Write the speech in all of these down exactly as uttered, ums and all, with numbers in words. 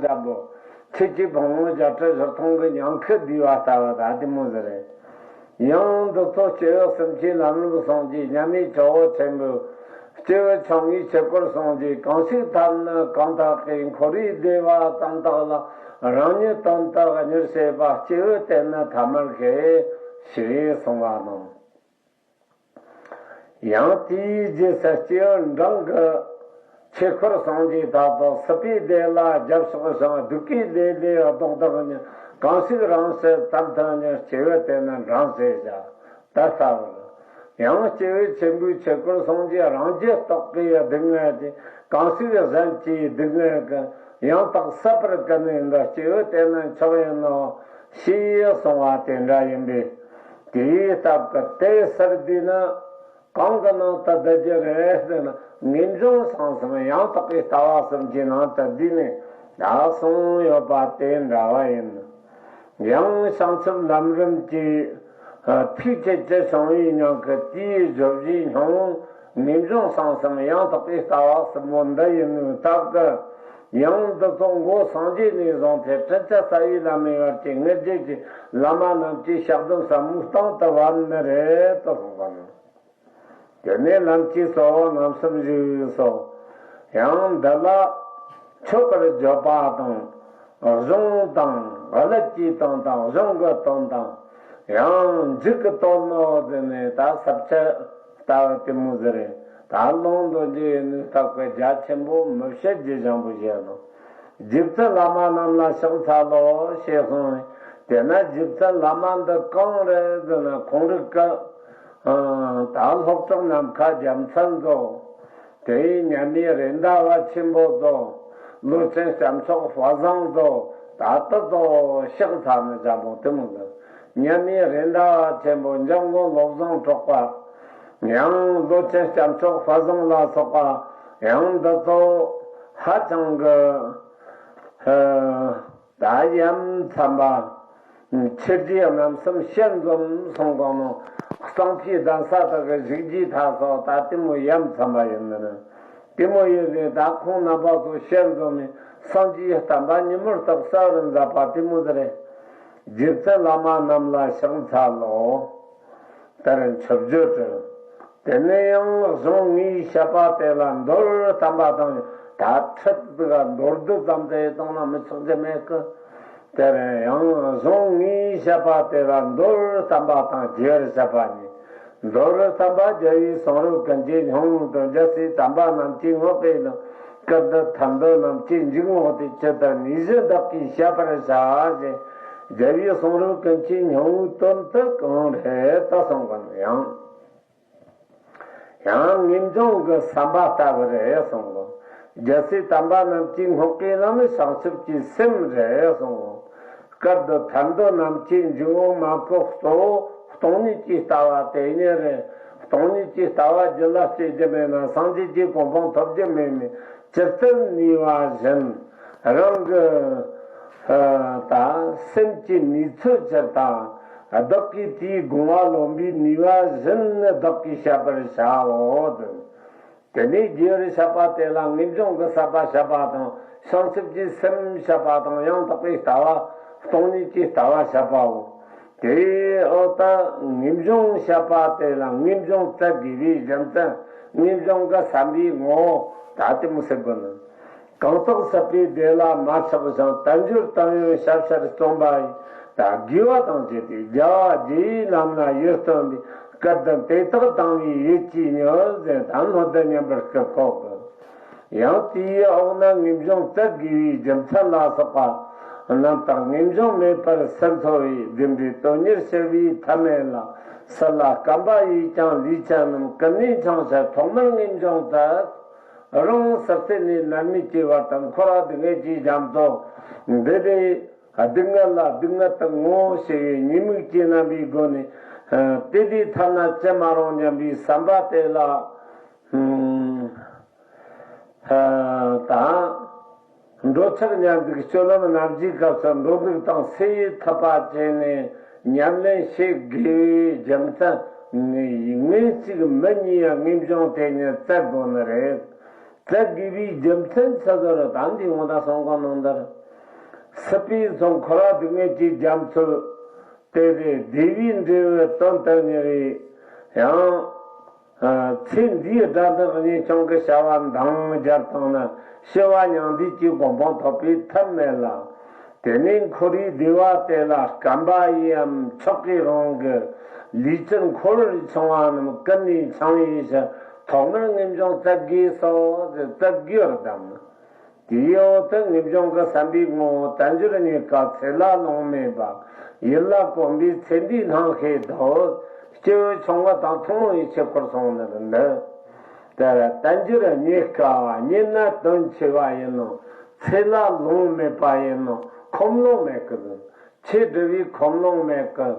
འཇམ་པོ། ཁྱེད་ཀྱི་བུ་མོ་བརྒྱད་ཁྲི་བཞི་སྟོང་གི་ཉམས་ཁུ་བསྡུས་པ་ལྟ་བུ་ད་དེ་མོ་ཟིག་རེད། ཡང་འདི་ཚོ་སྐྱེ་བོ་སེམས་ཅན་ལམ་རིམ་སངས་རྒྱས་མཉམ་མེད་ཇོ་བོ་ཆེན་པོས། སྐྱེས་བུ་ཆུང་ངུའི་ཆོས་སྐོར་སངས་རྒྱས་གང་ཞིག་ཐར་ནི་གང་དག་གིས། འཁོར་བའི་བདེ་བ་ཙམ་དག་ལ་རང་ཉིད་དོན་དུ་གཉེར་བྱེད་པ། སྐྱེས་བུ་དེ་ནི་ཐ་མར་ཤེས། ཞེས་གསུངས་པ་དང་། ཡང་དེའི་རྗེས་སུ་སྐྱེས་བུ་འབྲིང་གི་ཆོས་སྐོར་སངས་རྒྱས་དག་དང་། སྲིད་པའི་བདེ་ལ་རྒྱབ་ཕྱོགས་ཤིང་། སྡིག་པའི་བདེ་ལས་བཟློག་ཐབས་ཉིད། གང་ཞིག་རང་བྱས་ཙམ་དུ་གཉེར། སྐྱེས་བུ་དེ་ནི་འབྲིང་ཞེས་བྱ། ད་ལྟ་བུར། ཡང་སྐྱེས་བུ་ཆེན་པོའི་ཆོས་སྐོར་སངས་རྒྱས་རང་རྒྱུད་རྟོགས་པའི་སྡུག་བསྔལ་དེ། གང་ཞིག་གཞན་གྱི་སྡུག་བསྔལ་ཀུན། ཡང་དག་བསལ་བར་ཀུན་ནས་འདུལ། སྐྱེས་བུ་དེ་ནི་མཆོག་ཡིན་ནོ། ཞེས་གསུངས་པ་དེ་འདྲ་ཡིན་པས། དེའི་སྟབས་ཀྱིས་དེ་ཟེར་དུས་ན། གང་གི་ནང་དུ་བསྡུ་རྒྱུ་རེད་ཟེར་ན། ངེས་འབྱུང་བྱང་སེམས་ཡང་དག་པའི་ལྟ་བ་གསུམ་གྱི་ནང་དུ་བསྡུས་ནས་ད་གསུངས་ཡོད་པ་དེ་འདྲ་བ་ཡིན། ཡང་བྱང་ཆུབ་ལམ་རིམ་གྱི་ཐིག་ཆད་ཅི་བྱུང་བའི་ཉམས་ཀྱི་དེའི་བརྗོད་གཞིའི་སྙིང་པོ། ངེས་འབྱུང་བྱང་སེམས་ཡང་དག་པའི་ལྟ་བ་གསུམ་པོ་འདི་ཡིན་ནོའི་སྟབས་ཀྱིས། ཡང་འདི་ཚོ་མགོ་སངས་རྒྱས་ནས་བཟུང་སྟེ་ཕྲིན་བཅས་རྩ་བའི་བླ་མའི་བར་གྱི་སྔར་རྒྱུད་ཀྱི་བླ་མ་རྣམས་ཀྱིས་ཞལ་གདམས་ཟབ་མོའི་སྟེང་དུ་བབས་ནི་རེད་དུ་གསུངས་པ་ནི། དེ་ནས་ལམ་གྱི་གཙོ་བོ་རྣམ་གསུམ་བཞི་སོགས། ཡང་འདི་ལ་མཆོད་པར་བརྗོད་པ་དང་། གཞུང་དང་། བསླབ་ཀྱི་དོན་དང་། གཞུང་གི་དོན་དང་། ཡང་མཇུག་གི་དོན་ནོ་ཟེར་ནས་ད་ས་བཅད་ལྟ་བུ་དེ་མོ་ཟིག་རེད། ད་ལུང་འདོན་རྒྱུ་ཡིན་ནི་སྟབས་ཀྱིས་རྒྱ་ཆེན་པོ་མི་བཤད་རྒྱུ་ཞིམ་པོ་བཤད་ནོ། རྗེ་བཙུན་བླ་མ་རྣམས་ལ་ཕྱག་འཚལ་ལོ་ཞེས་གསུངས། དེས་ན་རྗེ་བཙུན་བླ་མ་འདི་གང་རེད་ཟེར་ན། ཁོང་རིགས་ཀྱི་ད་སློབ་གྲོགས་ནམ་མཁའ་རྒྱལ་མཚན་ཚོ། དེའི་མཉམ་མེད་རེད་མདའ་བ་ཆེན་པོ་ཚོ། ལོ་ཆེན་སྐྱབས་མཆོག་དཔལ་བཟང་ཚོ། ད་ལྟ་ཚོ་ཕྱག་འཚལ་ནི་འཇམ་པོ་དེ་མོ་འདུག་མཉམ་མེད་རེད་མདའ་བ་ཆེན་པོ། འཇམ་མགོན་བློ་བཟང་གྲགས་པ། ཡང་ལོ་ཆེན་སྐྱབས་མཆོག་དཔལ་བཟང་ལ་སོགས་པ། ཡང་འདི་ཚོ་ཧ་ཅང་གི་ད་ཡ་མཚན་པ། ཆོས་རྗེ་རྣམ་གསུམ་ཞལ་འཛོམས་གསུང་གོ་ནོ། གཙང་པོའི་གདན་ས་དག་གི་བཞུགས་རྒྱུའི་ཐ་སོགས་ད་དེ་མོ་ཡ་མཚན་པ་ཡིན་ནི་རེད། དེ་མོ་ཡིན་ནི་ད་ཁོང་རྣམ་པ་ཚོ་ཞལ་འཛོམས་ནས་སངས་རྒྱས་བསྟན་པ་ཉིན་མོར་ཐོབ་གསལ་བར་མཛད་པ་དེ་མོ་ཟིག་རེད། རྗེ་བཙུན་བླ་མ་རྣམས་ལ་ཕྱག་འཚལ་ལོ། དེར་མཆོད་བརྗོད་དྲི། དེ་ནས་ཡང་གཞུང་ངའི་བཤད་པ་དེ་ལ་མདོར་བསྟན་པ་དང་། ད་ཁྲིད་ཟིག་མདོར་བསྡུས་ཙམ་དེ་བཏང་ན་མི་ཆོག་རྒྱུ་མེད་ཀི། དེར་ཡང་གཞུང་ངའི་བཤད་པ་དེ་ལ་མདོར་བསྟན་པ་དང་རྒྱས་པར་བཤད་པ་གཉིས། མདོར་བསྟན་པ་རྒྱལ་བའི་གསུང་རབ་ཀུན་གྱི་སྙིང་པོ་དང་། རྒྱལ་སྲས་དམ་པ་རྣམས་ཀྱིས་བསྔགས་པའི་ལམ། སྐུལ་འདེབས་ཐར་འདོད་རྣམས་ཀྱི་འཇུག་ངོགས་དེ། ཇི་ལྟར་ནུས་བཞིན་བདག་གིས་བཤད་པར་བྱ། ཞེས་རྒྱལ་བའི་གསུང་རབ་ཀུན་གྱི་སྙིང་པོའི་དོན་དེ་གང་རེད་ད་གསུངས་པ་ནི། ཡང་། ཡང་ངེས་འབྱུང་གི་བསམ་པ་ལྟ་བུ་རེད་གསུངས་གོ། རྒྱལ་སྲས་དམ་པ་རྣམས་ཀྱིས་བསྔགས་པའི་ལམ་བྱང་ཆུབ་ཀྱི་སེམས་རེད་གསུངས་གོ། སྐུལ་འདེབས་ཐར་འདོད་རྣམས་ཀྱི་འཇུག་ངོགས་མ་གོ་གཙོ་བོ་སྟོང་ཉིད་ཀྱི་ལྟ་བ་དེ་ཉིད་རེད། སྟོང་ཉིད་ཀྱི་ལྟ་བ་རྒྱུད་ལ་སྐྱེ་རྒྱུ་མེད་ན་སངས་རྒྱས་ཀྱི་གོ་འཕང་ཐོབ་རྒྱུ་མེད་ནི། ཇི་ལྟར་ནུས་པ་བཞིན་རང་གི་ད་སེམས་ཀྱི་ནུས་ཚོད་ཅིག་དང་། བདག་གིས་དེའི་དགོངས་པ་ལོན་པའི་ནུས་པ་བཞིན་ནི་བདག་གིས་བཤད་པར་བྱའོ། དེ་ནས་རྒྱས་པར་བཤད་པ་དེ་ལ་ངེས་འབྱུང་གི་ཟབ་པ་བཤད་པ་དང་། བྱང་ཆུབ་ཀྱི་སེམས་བཤད་པ་དང་། ཡང་དག་པའི་ལྟ་བ་སྟོང་ཉིད་ཀྱི་ལྟ་བ་བཤད་པའོ། དེའི་འོག་ཏུ་ངེས་འབྱུང་བཤད་པ་དེ་ལ་ངེས་འབྱུང་བཙལ་དགོས་པའི་རྒྱུ་མཚན། ངེས་འབྱུང་གི་བསམ་པའི་ངོ་བོ་ད་དེ་མོ་ཟེར་དགོས་ནི། གང་དག་སྲིད་པའི་བདེ་ལ་མ་ཆགས་ཤིང་། དལ་འབྱོར་དང་ཡང་ཞབས་ཕྱིར་བརྩོན་པ་ཡིས། ད་དགེ་བ་དང་བཅས་ཏེ་རྒྱལ་བ་རྒྱལ་བའི་ལམ་ལ་ཡིད་རྟོན་པའི། སྐལ་ལྡན་དེ་དག་དང་བའི་ཡིད་ཀྱིས་མྱོས་ཟེར། ད་སྣོད་ལྡན་སྙོམས་པར་སྐུལ་ཁོག་གི། ཡང་དེའི་འོག་ན་ངེས་འབྱུང་བཙལ་དགོས་པའི་རྒྱུ་མཚན་ལ་སོགས་པ་རྣམས་དང་། ངེས་འབྱུང་མེད་པར་སུ་འཚོ་བའི། རྫུ་འཕྲུལ་དོན་གཉེར་ཞི་བའི་ཐབས་མེད་ལ། སྲིད་ལ་བརྐམ་པ་ཡིས་ཀྱང་ལུས་ཅན་རྣམས། ཀུན་ནས་འཆིང་ཕྱིར་ཐོག་མར་ངེས་འབྱུང་བཙལ། རང་སྲིད་རྩེ་ནས་མནར་མེད་ཀྱི་བར་དུ། འཁོར་བ་སྡུག་བསྔལ་གྱི་རྒྱ་མཚོ་འདི་ལས། སྡུག་བསྔལ་ལ་སྡུག་བསྔལ་དུ་ངོ་ཤེས་པའི་ཉེས་དམིགས་ཀྱི་རྣམ་པའི་སྒོ་ནས། དེ་ལས་ཐར་ན་ཅི་མ་རུང་སྙམ་པའི་བསམ་པ་དེ་ལ། དང་། འགྲོ་འཆག་ཉལ་འཛུགས་སྤྱོད་ལམ་རྣམ་བཞིའི་སྐབས་སུ་འགྲོ་འདུག་དང་སེལ་ཐུབ་པ་བྱས་ནས་ཉམས་ལེན་བྱེད་དགོས་པའི་རྒྱུ་མཚན་ནི། ངན་གཅིག་མི་གཉིས་ཡང་ངེས་འབྱུང་དེ་ཉིད་བཙལ་དགོས་ནི་རེད། བཙལ་དགོས་པའི་རྒྱུ་མཚན་ཆི་ཟིག་རེད། ད་འདི་འོང་ད་སོང་གོ་ནང་ལྟར། སྲིད་པའི་མཚོ་འཁོར་བ་སྡུག་བསྔལ་གྱི་རྒྱ་མཚོ། དེ་ལས་བདེ་བའི་འབྲས་བུ་དོན་དུ་གཉེར་བའི་ཡང་། ཚེ་འདིའི་དགྲ་འདི་གཉེན་སྐྱོང་གི་བྱ་བ་འདང་རྒྱབ་བཏང་ན་ཞི་བ་མྱང་འདས་ཀྱི་གོ་འཕང་ཐོབ་པའི་ཐབས་མེད་ལ། དེ་ནས་འཁོར་བའི་བདེ་བ་དེ་ལ་བརྐམ་པ་ཡིན་ཡང་མཆོག་གི་དབང་གིས་ལུས་ཅན་འཁོར་བར་མཆོང་བ་རྣམས་ཀུན་ནས་འཆིང་བའི་ཕྱིར་ཐོག་མར་ངེས་འབྱུང་བཙལ་དགོས་སོ། བཙལ་དགོས་པར་གདམས། དེའི་འོག་ཏུ་ངེས་འབྱུང་གི་བསམ་པའི་ངོ་བོ་དལ་འབྱོར་རྙེད་དཀའ་ཚེ་ལ་ལོང་མེད་པ། ཡིད་ལ་གོམས་པའི་ཚེ་འདིའི་སྣང་ཤས་ལྡོག། སྐྱེ་བོ་ཆུང་ངུ་དང་ཐུན་མོང་བའི་ཆོས་འཁོར་སོང་ནི་འདི། དེ་དལ་འབྱོར་རྙེད་དཀའ་བ། རྙེད་ན་དོན་ཆེ་བ་ཡིན་ནོ། ཚེ་ལ་ལོང་མེད་པ་ཡིན་ནོ། ཁོམ་ལོང་མེད་གི། ཆོས་སྒྲུབ་པའི་ཁོམ་ལོང་མེད་གི།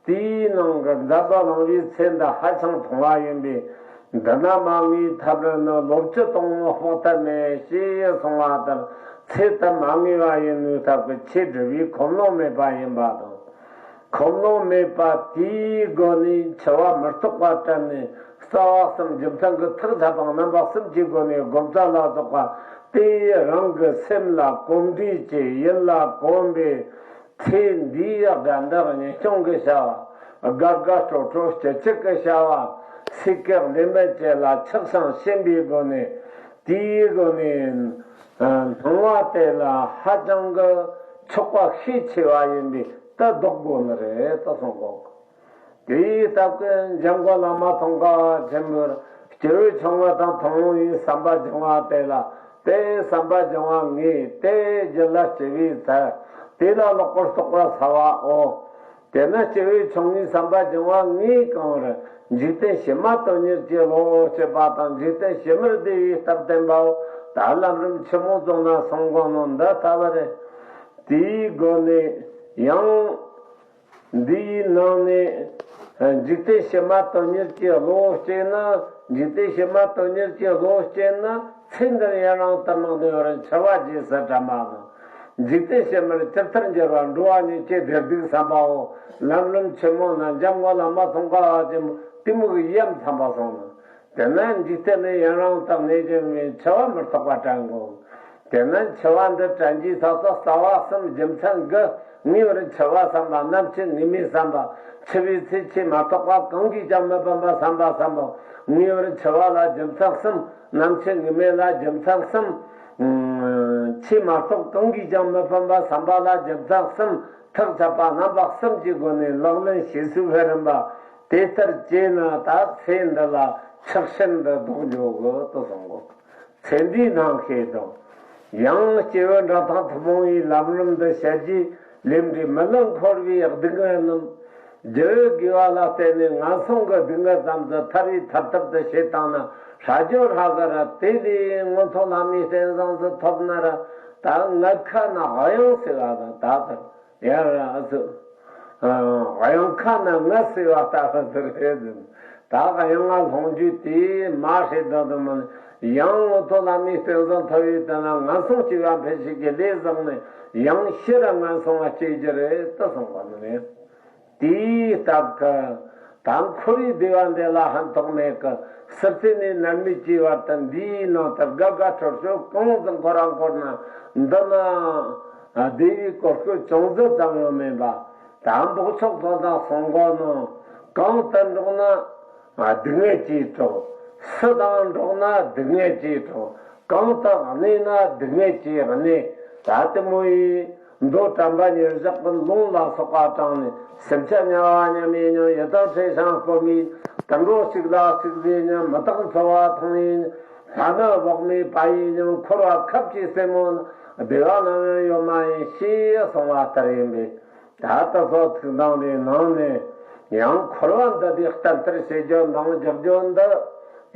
དེའི་ནང་གི་འཛད་པ་ལང་བའི་ཚེ་འདི་ཧ་ཅང་ཐུང་བ་ཡིན་པས། འདི་ན་མ་ངེས་ཐབས་རེ་ནི་ལོ་བཅུ་སྟོང་མི་དཔོག་ཐབས་མེད་ཞེས་གསུངས་པ་ལྟར། ཚེ་ད་མ་ངེས་པ་ཡིན་ནོའི་སྟབས་ཀྱིས་ཆོས་སྒྲུབ་པའི་ཁོམ་ལོང་མེད་པ་ཡིན་པ་དང་། ཁོམ་ལོང་མེད་པ་དེའི་སྒོ་ནས་འཆི་བ་མི་རྟག་པ་དྲན་ནས་རྩ་བ་གསུམ་རྒྱུ་མཚན་གྱི་ཐག་བཅད་པ་རྣམ་པ་གསུམ་གྱི་སྒོ་ནས་སྒོམ་རྩ་ལ་སོགས་པ་དེ་རང་གི་སེམས་ལ་གོམས་འདྲིས་ཀྱིས་ཡིད་ལ་གོམས་པའི། ཚེ་འདིའི་དགྲ་འདི་གཉེན་སྐྱོང་གི་བྱ་བ། དགའ་དགའ་སྤྲོ་སྤྲོ་སྐྱིད་སྐྱིད་ཀྱི་བྱ་བ། སྲས་སྐལ་ལེན་པ་བཅས་ལ་ཆགས་ཤིང་ཞེན་པའི་སྒོ་ནས། དེའི་སྒོ་ནས། སྣང་བ་དེ་ལ་ཧ་ཅང་གི་ཆགས་པ་ཤས་ཆེ་བ་ཡིན་པས་ད་ལྡོག་དགོས་ནི་རེད་དུ་གསུངས་གོ། དེའི་སྟབས་ཀྱིས་འཇམ་མགོན་བླ་མ་ཙོང་ཁ་པ་ཆེན་པོར་སྐྱེ་བོ་ཆུང་ངུ་དང་ཐུན་མོང་བའི་བསམ་པ་སྦྱང་བ་དེ་ལ། དེ་བསམ་པ་སྦྱང་བ་ངེས། དེ་རྒྱུད་ལ་སྐྱེ་བའི་ཚེ། དེ་ལ་ལོག་པར་རྟོག་པ་ཟ་བའོ། དེས་ན་སྐྱེ་བོའི་ཆུང་ངུའི་བསམ་པ་སྦྱང་བ་ངེས་གང་རུང་འཇིག་རྟེན་ཕྱི་མ་དོན་གཉེར་གྱི་བློ་སྐྱེས་པ་དང་འཇིག་རྟེན་ཕྱི་མར་བདེ་བའི་སྟབས་བསྟན་པའོ། ད་ལམ་རིམ་ཆེན་མོ་རྫོགས་ན་གསུང་དགོས་ནོ་འདི་ལྟ་བུ་རེད། དེའི་སྒོ་ནས་ཡང་། འདིའི་ནང་ནས་འཇིག་རྟེན་ཕྱི་མ་དོན་གཉེར་གྱི་བློ་སྐྱེས་ན། འཇིག་རྟེན་ཕྱི་མ་དོན་གཉེར་གྱི་བློ་སྐྱེས་ན་ཚེ་འདིར་ཡུན་རིང་དུ་མི་གནས་པར་འཆི་བ་རྗེས་སུ་དྲན་པ་དང་། འཇིག་རྟེན་ཕྱི་མར་ཇི་ལྟར་འགྱུར་བ་འགྲོ་བ་ཉིད་ཀྱི་བདེ་སྡུག་བསམ་པའོ། ལམ་རིམ་ཆེན་མོ་ན་འཇམ་མགོན་བླ་མ་ཙོང་ཁ་པ་ཆེན་པོ་གཏི་མུག་ཡ་མཚན་པ་སོང་ན། དེས་ན་འཇིག་རྟེན་ནི་ཡུན་རིང་དུ་གནས་རྒྱུ་མིན། འཆི་བ་མི་རྟག་པ་དྲན་དགོས། དེས་ན་འཆི་བ་འདི་དྲན་རྒྱུའི་ཐབས་སུ་རྩ་བ་གསུམ་རྒྱུ་མཚན་དགུ། ངེས་པར་འཆི་བ་བསམ་པ། ནམ་འཆི་ངེས་མེད་བསམ་པ། འཆི་བའི་ཚེ་ཆོས་མ་གཏོགས་པ་གང་གིས་ཀྱང་མི་ཕན་པ་བསམ་པ་བསམ་པ། ངེས་པར་འཆི་བ་ལ་རྒྱུ་མཚན་གསུམ། ནམ་འཆི་ངེས་མེད་ལ་རྒྱུ་མཚན་གསུམ། ཆོས་མ་གཏོགས་གང་གིས་ཀྱང་མི་ཕན་པ་བསམ་པ་ལ་རྒྱུ་མཚན་གསུམ། ཐག་བཅད་པ་རྣམ་པ་གསུམ་གྱི་སྒོ་ནས་ལག་ལེན་བྱེད་ཚུལ་འཕེལ་རིམ་པ། དེ་ལྟར་བྱས་ན་ད་ཚེ་འདི་ལ་ཆགས་ཞེན་འདི་ལྡོག་འགྱོ་གི་དུ་གསུང་གོ། ཚེ་འདིའི་སྣང་ཤས་དང་། ཡང་སྐྱེ་བོ་འབྲིང་ཐང་ཐུན་མོང་བའི་ལམ་རིམ་འདི་བཤད་རྒྱུས་ལས་འབྲས་མི་ལ་འཁོར་བའི་སྡུག་བསྔལ་རྣམས། རྒྱུ་དགེ་བ་ལ་བརྟེན་ནས་ངན་སོང་གི་སྡུག་བསྔལ་ཙམ་དུ་ཐར་བའི་ཐར་ཐབས་དུ་བྱེད་བཏང་ན་ཧྲ་རྒྱུ་ཧྲ་གི་ར། དེ་ལས་མངོན་མཐོ་ལྷ་མིའི་རྟེན་བཟང་དུ་ཐོབ་ན་ར། ད་ངལ་ཁ་ན་གཡང་ཟེར་བ་དང་ད་ལྟར། ཡར་ཨ་ཙི། གཡང་ཁ་ན་ང་ཟེར་བ་ལྟ་བུ་ཟེར་རེད་ཟེར། ད་གཡང་ང་ལྷུང་རྒྱུ་དེ་མ་ཧྲེ་ད་དུ་མ་ནི་ཡང་མངོན་མཐོ་ལྷ་མིའི་རྟེན་བཟང་ཐོབ་ཡོད་དེ་ན་ངན་སོང་སྐྱེ་བ་འཕེལ་བྱེད་ཀྱི་ལས་བཟང་ནི་ཡང་ཕྱིར་ངན་སོང་ལ་སྐྱེ་རྒྱུ་རེད་དུ་གསུངས་པ་ནི་རེད། དེའི་སྟབས་ཀྱིས་ད་འཁོར་བའི་བདེ་བ་འདི་ལ་ཕན་ཐོགས་མེད་ཀི། སྲིད་རྩེ་ནས་མནར་མེད་ཀྱི་བར་དུ་འདིའི་ནང་དུ་དགའ་དགའ་སྤྲོ་སྤྲོ་གང་ཟིག་འཁོར་ར་འཁོར་ན་འདི་ན་བདེ་བའི་གོ་སྐབས་ཅུང་ཟད་ཙམ་ཡང་མེད་པ། ད་འབོག་ཆོག་ཙང་ཙང་སོང་གོ་ནོ། གང་དུ་འགྲོགས་ན་སྡུག་བསྔལ་གྱིས་འགྲོགས། སུ་དང་འགྲོགས་ན་སྡུག་བསྔལ་གྱིས་འགྲོགས། གང་དུ་གནས་ན་སྡུག་བསྔལ་གྱིས་གནས། ད་དེ་མོ་ཡིས་མདོ་དྲན་པ་ཉེར་བཞག་གི་ལུང་ལ་སོགས་པ་དྲངས་ནས་སེམས་ཅན་དམྱལ་བ་མཉམ་ཡིན་སྙམ། ཡི་དྭགས་ཁྲེ་ཞང་སྐོམ་ཡིན་སྙམ། དུད་འགྲོ་གཅིག་ལ་གཅིག་བཟས་སྙམ། མི་རྟག་འཚོ་བ་ཐང་ཡིན་སྙམ། ལྷ་ནི་བག་མེད་པ་ཡིན་སྙམ། འཁོར་བ་ཁབ་ཀྱི་རྩེ་མོ་ན་བདེ་བ་ནམ་ཡང་ཡོད་མ་ཡིན་ཞེས་གསུངས་པ་ལྟར་ཡིན་པས། ད་ལྟ་སོགས་ཚིག་དང་ལས་ནང་ནས་ཡང་འཁོར་བ་འདི་དེ་གཏན་བསྟར་བྱེད་རྒྱུ་འདང་རྒྱག་རྒྱུ་འདི་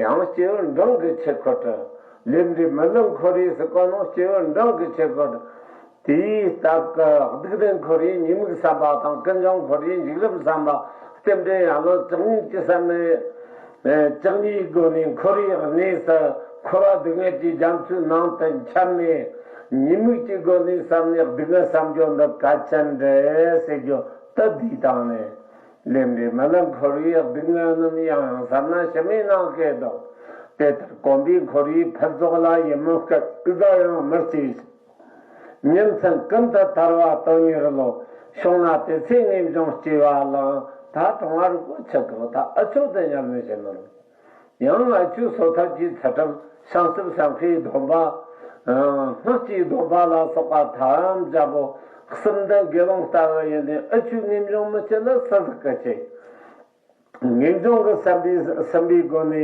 ཡང་སྐྱེ་བོ་འབྲིང་གི་ཆེད་ཁོ་ཏྲ། ལས་འབྲས་མི་ལ་འཁོར་བའི་སུ་གོ་ནོ་སྐྱེ་བོ་འབྲིང་གི་ཆེད་ཁོ་ཏྲ། དེའི་སྟབས་ཀྱིས་སྡིག་ལྡན་འཁོར་བའི་ཉེས་དམིགས་བསམ་པ་དང་ཀུན་འབྱུང་འཁོར་བའི་འཇིགས་རིམ་བསམ་པ། རྟེན་འབྲེལ་ཡང་ལོ་བཅུ་གཉིས་ཀྱི་བསམ་མེད། བཅུ་གཉིས་སྒོ་ནས་འཁོར་བའི་གནས་སུ་འཁོར་བ་སྡུག་བསྔལ་གྱི་རྒྱ་མཚོའི་ནང་དུ་འཁྱམས་ནས་ཉེས་དམིགས་ཀྱི་སྒོ་ནས་བསམ་ནས་སྡུག་བསྔལ་བསམ་རྒྱུ་འདི་གལ་ཆེན་རེད་ཟེར་རྒྱུ་དེ་འདིའི་སྟེང་ནས་ལས་འབྲས་མི་ལ་འཁོར་བའི་སྡུག་བསྔལ་རྣམས། ཡང་ཡང་བསམ་ན་ཕྱི་མའི་སྣང་ཤས་ལྡོག། དེ་ལྟར་གོམས་པའི་འཁོར་བའི་ཕུན་ཚོགས་ལ་ཡིད་སྨོན་སྐད་ཀི་ཟ་ཡང་མི་སྐྱེ་ཞིང་། ཉིན་མཚན་ཀུན་ཏུ་ཐར་བ་དོན་གཉེར་བློ། བྱུང་ན་དེ་ཚེ་ངེས་འབྱུང་སྐྱེ་བ་ལགས། ད་གྲོང་བ་རིག་པོ་ཆི་གི་ད་ཨ་ཆོ་དེ་ཉམས་ལེན་བྱེད་ནོ། ཡང་ཨ་ཆོས་སོ་ཐར་གྱི་ཚུལ་ཁྲིམས། བྱང་ཆུབ་སེམས་བསྐྱེད་སྡོམ་པ། སྔགས་ཀྱི་སྡོམ་པ་ལ་སོགས་པ་ཐམས་ཅད་པོ། གསུམ་ལྡན་དགེ་སློང་ལྟ་བུ་ཡིན་ནས་ཨ་ཆོས་ངེས་འབྱུང་མི་སྐྱེ་ལ་སུ་ཟིག་གི་སྐྱེ། ངེས་འབྱུང་གི་བསམ་པའི་བསམ་པའི་སྒོ་ནས་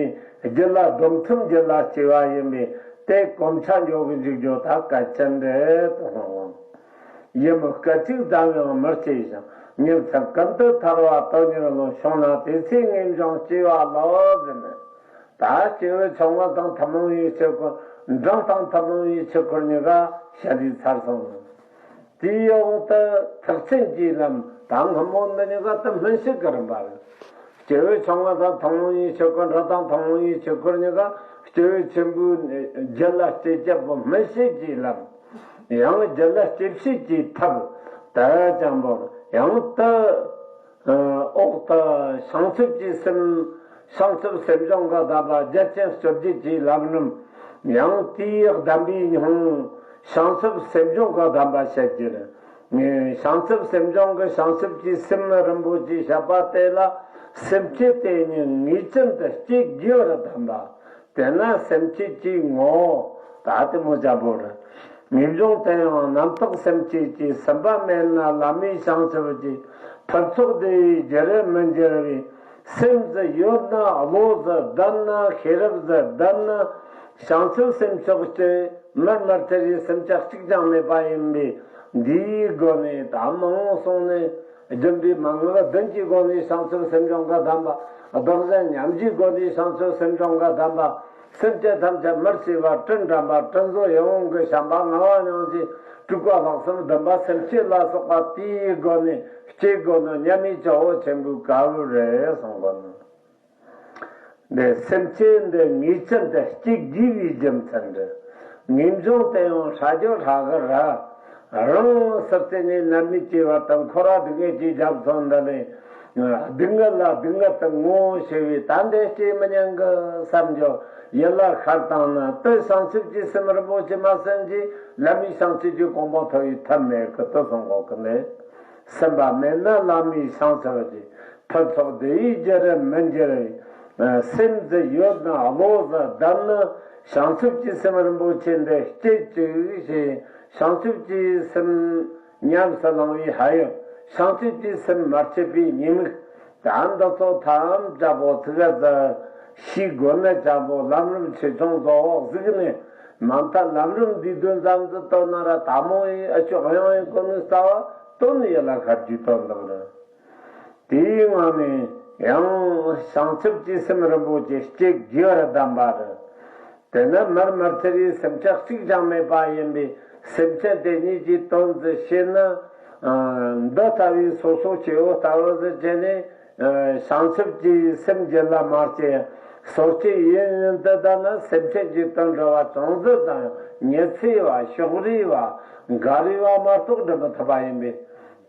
རྒྱུད་ལ་སྡོམ་ཁྲིམས་རྒྱུད་ལ་སྐྱེ་བ་ཡིན་པས། དེ་གོམས་ཆ་འཇོག་གི་འཇུག་རྒྱུ་ད་གལ་ཆེན་རེད་དུ་སྣང་ངོ་། ཡིད་མི་སྐད་ཅིག་ཙམ་ཡང་མི་སྐྱེ་ཞིང་། ཉིན་མཚན་ཀུན་ཏུ་ཐར་བ་དོན་གཉེར་བློ། བྱུང་ན་དེ་ཚེ་ངེས་འབྱུང་སྐྱེ་བ་ལགས་ཟེར་ནས། ད་སྐྱེས་བུ་ཆུང་ངུ་དང་ཐུན་མོང་བའི་ཆོས་སྐོར། འབྲིང་དང་ཐུན་མོང་བའི་ཆོས་སྐོར་གཉིས་ཀ་བཤད་དུས་ཚར་སོང་། དེའི་འོག་ཏུ་ཐེག་ཆེན་གྱི་ལམ། ད་སྔ་མོ་འདི་གཉིས་ཀ་ད་སྨིན་བྱེད་ཀྱི་རིམ་པ་རེད། སྐྱེས་བུ་ཆུང་ངུ་དང་ཐུན་མོང་བའི་ཆོས་སྐོར། འབྲིང་དང་ཐུན་མོང་བའི་ཆོས་སྐོར་གཉིས་ཀ་སྐྱེས་བུ་ཆེན་པོའི་རྒྱུད་ལ་སྐྱེ་བྱེད་པོ་སྨིན་བྱེད་ཀྱི་ལམ། ཡང་རྒྱུད་ལ་སྐྱེ་བྱེད་ཀྱི་ཐབས་དེ་ཙམ་པོ། ཡང་དུ་འོག་ཏུ་བྱང་ཆུབ་ཀྱི་སེམས། བྱང་ཆུབ་སེམས་མཆོག་གི་དམ་པ་རྒྱ་ཆེན་སྤྱོད་བརྒྱུད་ཀྱི་ལམ་རིམ། ཡང་དེའི་གདམས་པའི་སྙིང་བོ་བྱང་ཆུབ་སེམས་མཆོག་གི་གདམས་པ་བཤད་རྒྱུ་རེད། བྱང་ཆུབ་སེམས་མཆོག་གི་བྱང་ཆུབ་ཀྱི་སེམས་རིན་པོ་ཆེ་བཤད་པ་དེ་ལ། སེམས་བསྐྱེད་དེ་ཉིད་ངེས་ཅན་དུ་སྐྱེ་དགོས་པར་གདམས་པ། དེས་ན་སེམས་བསྐྱེད་ཀྱི་ངོ་བོ་ད་དེ་མོ་ཅག་པོ་རེད། ངེས་འབྱུང་དེ་ཡང་རྣམ་དག་སེམས་བསྐྱེད་ཀྱི། སེམས་པ་མེད་ན་ལམ་མེད་བྱང་ཆུབ་ཀྱི། ཕུན་ཚོགས་བདེ་བའི་རྒྱུ་རུ་མི་འགྱུར་བའི། སེམས་ཟིག་ཡོད་ན་བློ་ཟིག་ལྡན་ན། ཤེས་རབ་ཟིག་ལྡན་ན། བྱང་ཆུབ་སེམས་མཆོག་སྐྱེ། མར་མར་ཐེ་རི་སེམས་ཅག་གཅིག་ཀྱང་མེད་པ་ཡིན་པས། འདིའི་སྒོ་ནས་ད་མང་སོང་ནས། སྦྱིན་པའི་མན་ངག་བདུན་གྱི་སྒོ་ནས་བྱང་ཆུབ་སེམས་མཆོག་གི་གདམས་པ། བདག་གཞན་མཉམ་བརྗེའི་སྒོ་ནས་བྱང་ཆུབ་སེམས་མཆོག་གི་གདམས་པ། སེམས་ཅན་ཐམས་ཅད་མར་གསོས་པ། དྲིན་དྲན་པ། དྲིན་གཟོ་ཡིད་འོང་གི་བྱམས་པ། ངལ་བ་མྱོང་བྱེད་དཀྲུགས་པ་ལྷག་བསམ་འདུན་པ། སེམས་བསྐྱེད་ལ་སོགས་པ་དེའི་སྒོ་ནས་སྐྱེ་དགོས་ནི་མཉམ་མེད་ཇོ་བོ་ཆེན་པོའི་བཀའ་བབས་རེད་གསུངས་པ་ནི། འདི་སེམས་བསྐྱེད་འདི་ངེས་ཅན་དུ་སྐྱེ་དགོས་པའི་རྒྱུ་མཚན་རེད། ངེས་འབྱུང་དེ་ཡང་ཧྲ་རྒྱུ་ཧྲ་གི་ར། རང་སུ་བརྩིས་ནས་ནད་མེད་སྐྱེ་བ་དང་། འཁོར་བ་སྡུག་བསྔལ་གྱི་རྒྱ་མཚོ་འདི་ནས། སྡུག་བསྔལ་ལ་སྡུག་བསྔལ་དུ་ངོ་ཤེས་པས། ད་འདི་སྐྱེ་མི་ཉན་གི་བསམ་རྒྱུ་ཡིད་ལ་ཤར་བཏང་ན། དེ་བྱང་ཆུབ་ཀྱི་སེམས་རིན་པོ་ཆེ་མ་ཟིན་གྱི་ལམ་མེད་བྱང་ཆུབ་ཀྱི་གོ་འཕང་ཐོབ་པའི་ཐབས་མེད་གི་དུ་སོང་གོ་གི་ལས། སེམས་པ་མེད་ན་ལམ་མེད་བྱང་ཆུབ་ཀྱི། ཕུན་ཚོགས་བདེ་བའི་རྒྱུ་རུ་མི་འགྱུར་བའི། སེམས་ཟིག་ཡོད་ན་བློ་ཟིག་ལྡན་ན། བྱང་ཆུབ་ཀྱི་སེམས་རིན་པོ་ཆེ་འདི་སྐྱེ་བཅུག་ཞེས། བྱང་ཆུབ་ཀྱི་སེམས་ཉམས་སུ་བླང་བའི་ཧ་ཡང་། བྱང་ཆུབ་ཀྱི་སེམས་མ་སྐྱེས་པའི་ཉེས་དམིགས། ད་འདི་ཚོ་ཐམས་ཅད་པོ་ཚིག་ག་ཚ་ཤེས་དགོས་ན་ཅག་པོ་ལམ་རིམ་ཆེ་ཆུང་བཟོ་འོག་གཟིགས་ནས། མ་མཐའ་ལམ་རིམ་འདིའི་དོན་ཙམ་དུ་བཏོན་ན་ར། ད་མོ་ཡི་ཨ་ཅོ་གཡང་ཡི་གོ་ནི་རྩ་བ་དོན་ཡིད་ལ་ཤར་རྒྱུའི་དོན་དག་རེད། དེའི་ངང་ནས་ཡང་བྱང་ཆུབ་ཀྱི་སེམས་རིན་པོ་ཆེ་སྐྱེ་དགོས་པར་གདམས་པ་རེད། དེ་ནི་མར་མར་ཐེ་རིའི་སེམས་ཅག་གཅིག་ཀྱང་མེད་པ་ཡིན་པས། སེམས་ཅན་དེ་ཉིད་ཀྱི་དོན་དུ་བྱས་ན། འདི་ལྟ་བུའི་སོ་སོ་སྐྱེ་བོ་ལྟ་བུ་ཟིག་བྱས་ནས། བྱང་ཆུབ་ཀྱི་སེམས་རྒྱུད་ལ་མ་སྐྱེས། སོ་སྐྱེ་ཡིན་ཡིན་དུ་བསྡད་ན། སེམས་ཅན་གྱི་དོན་འགྲོ་བ་ཅུང་ཟད་ཙམ་ཉི་ཚེ་བ། ཕྱོགས་རིས་པ། འགའ་རིས་པ་མ་གཏོགས་འགྲུབ་མི་ཐུབ་པ་ཡིན་པས།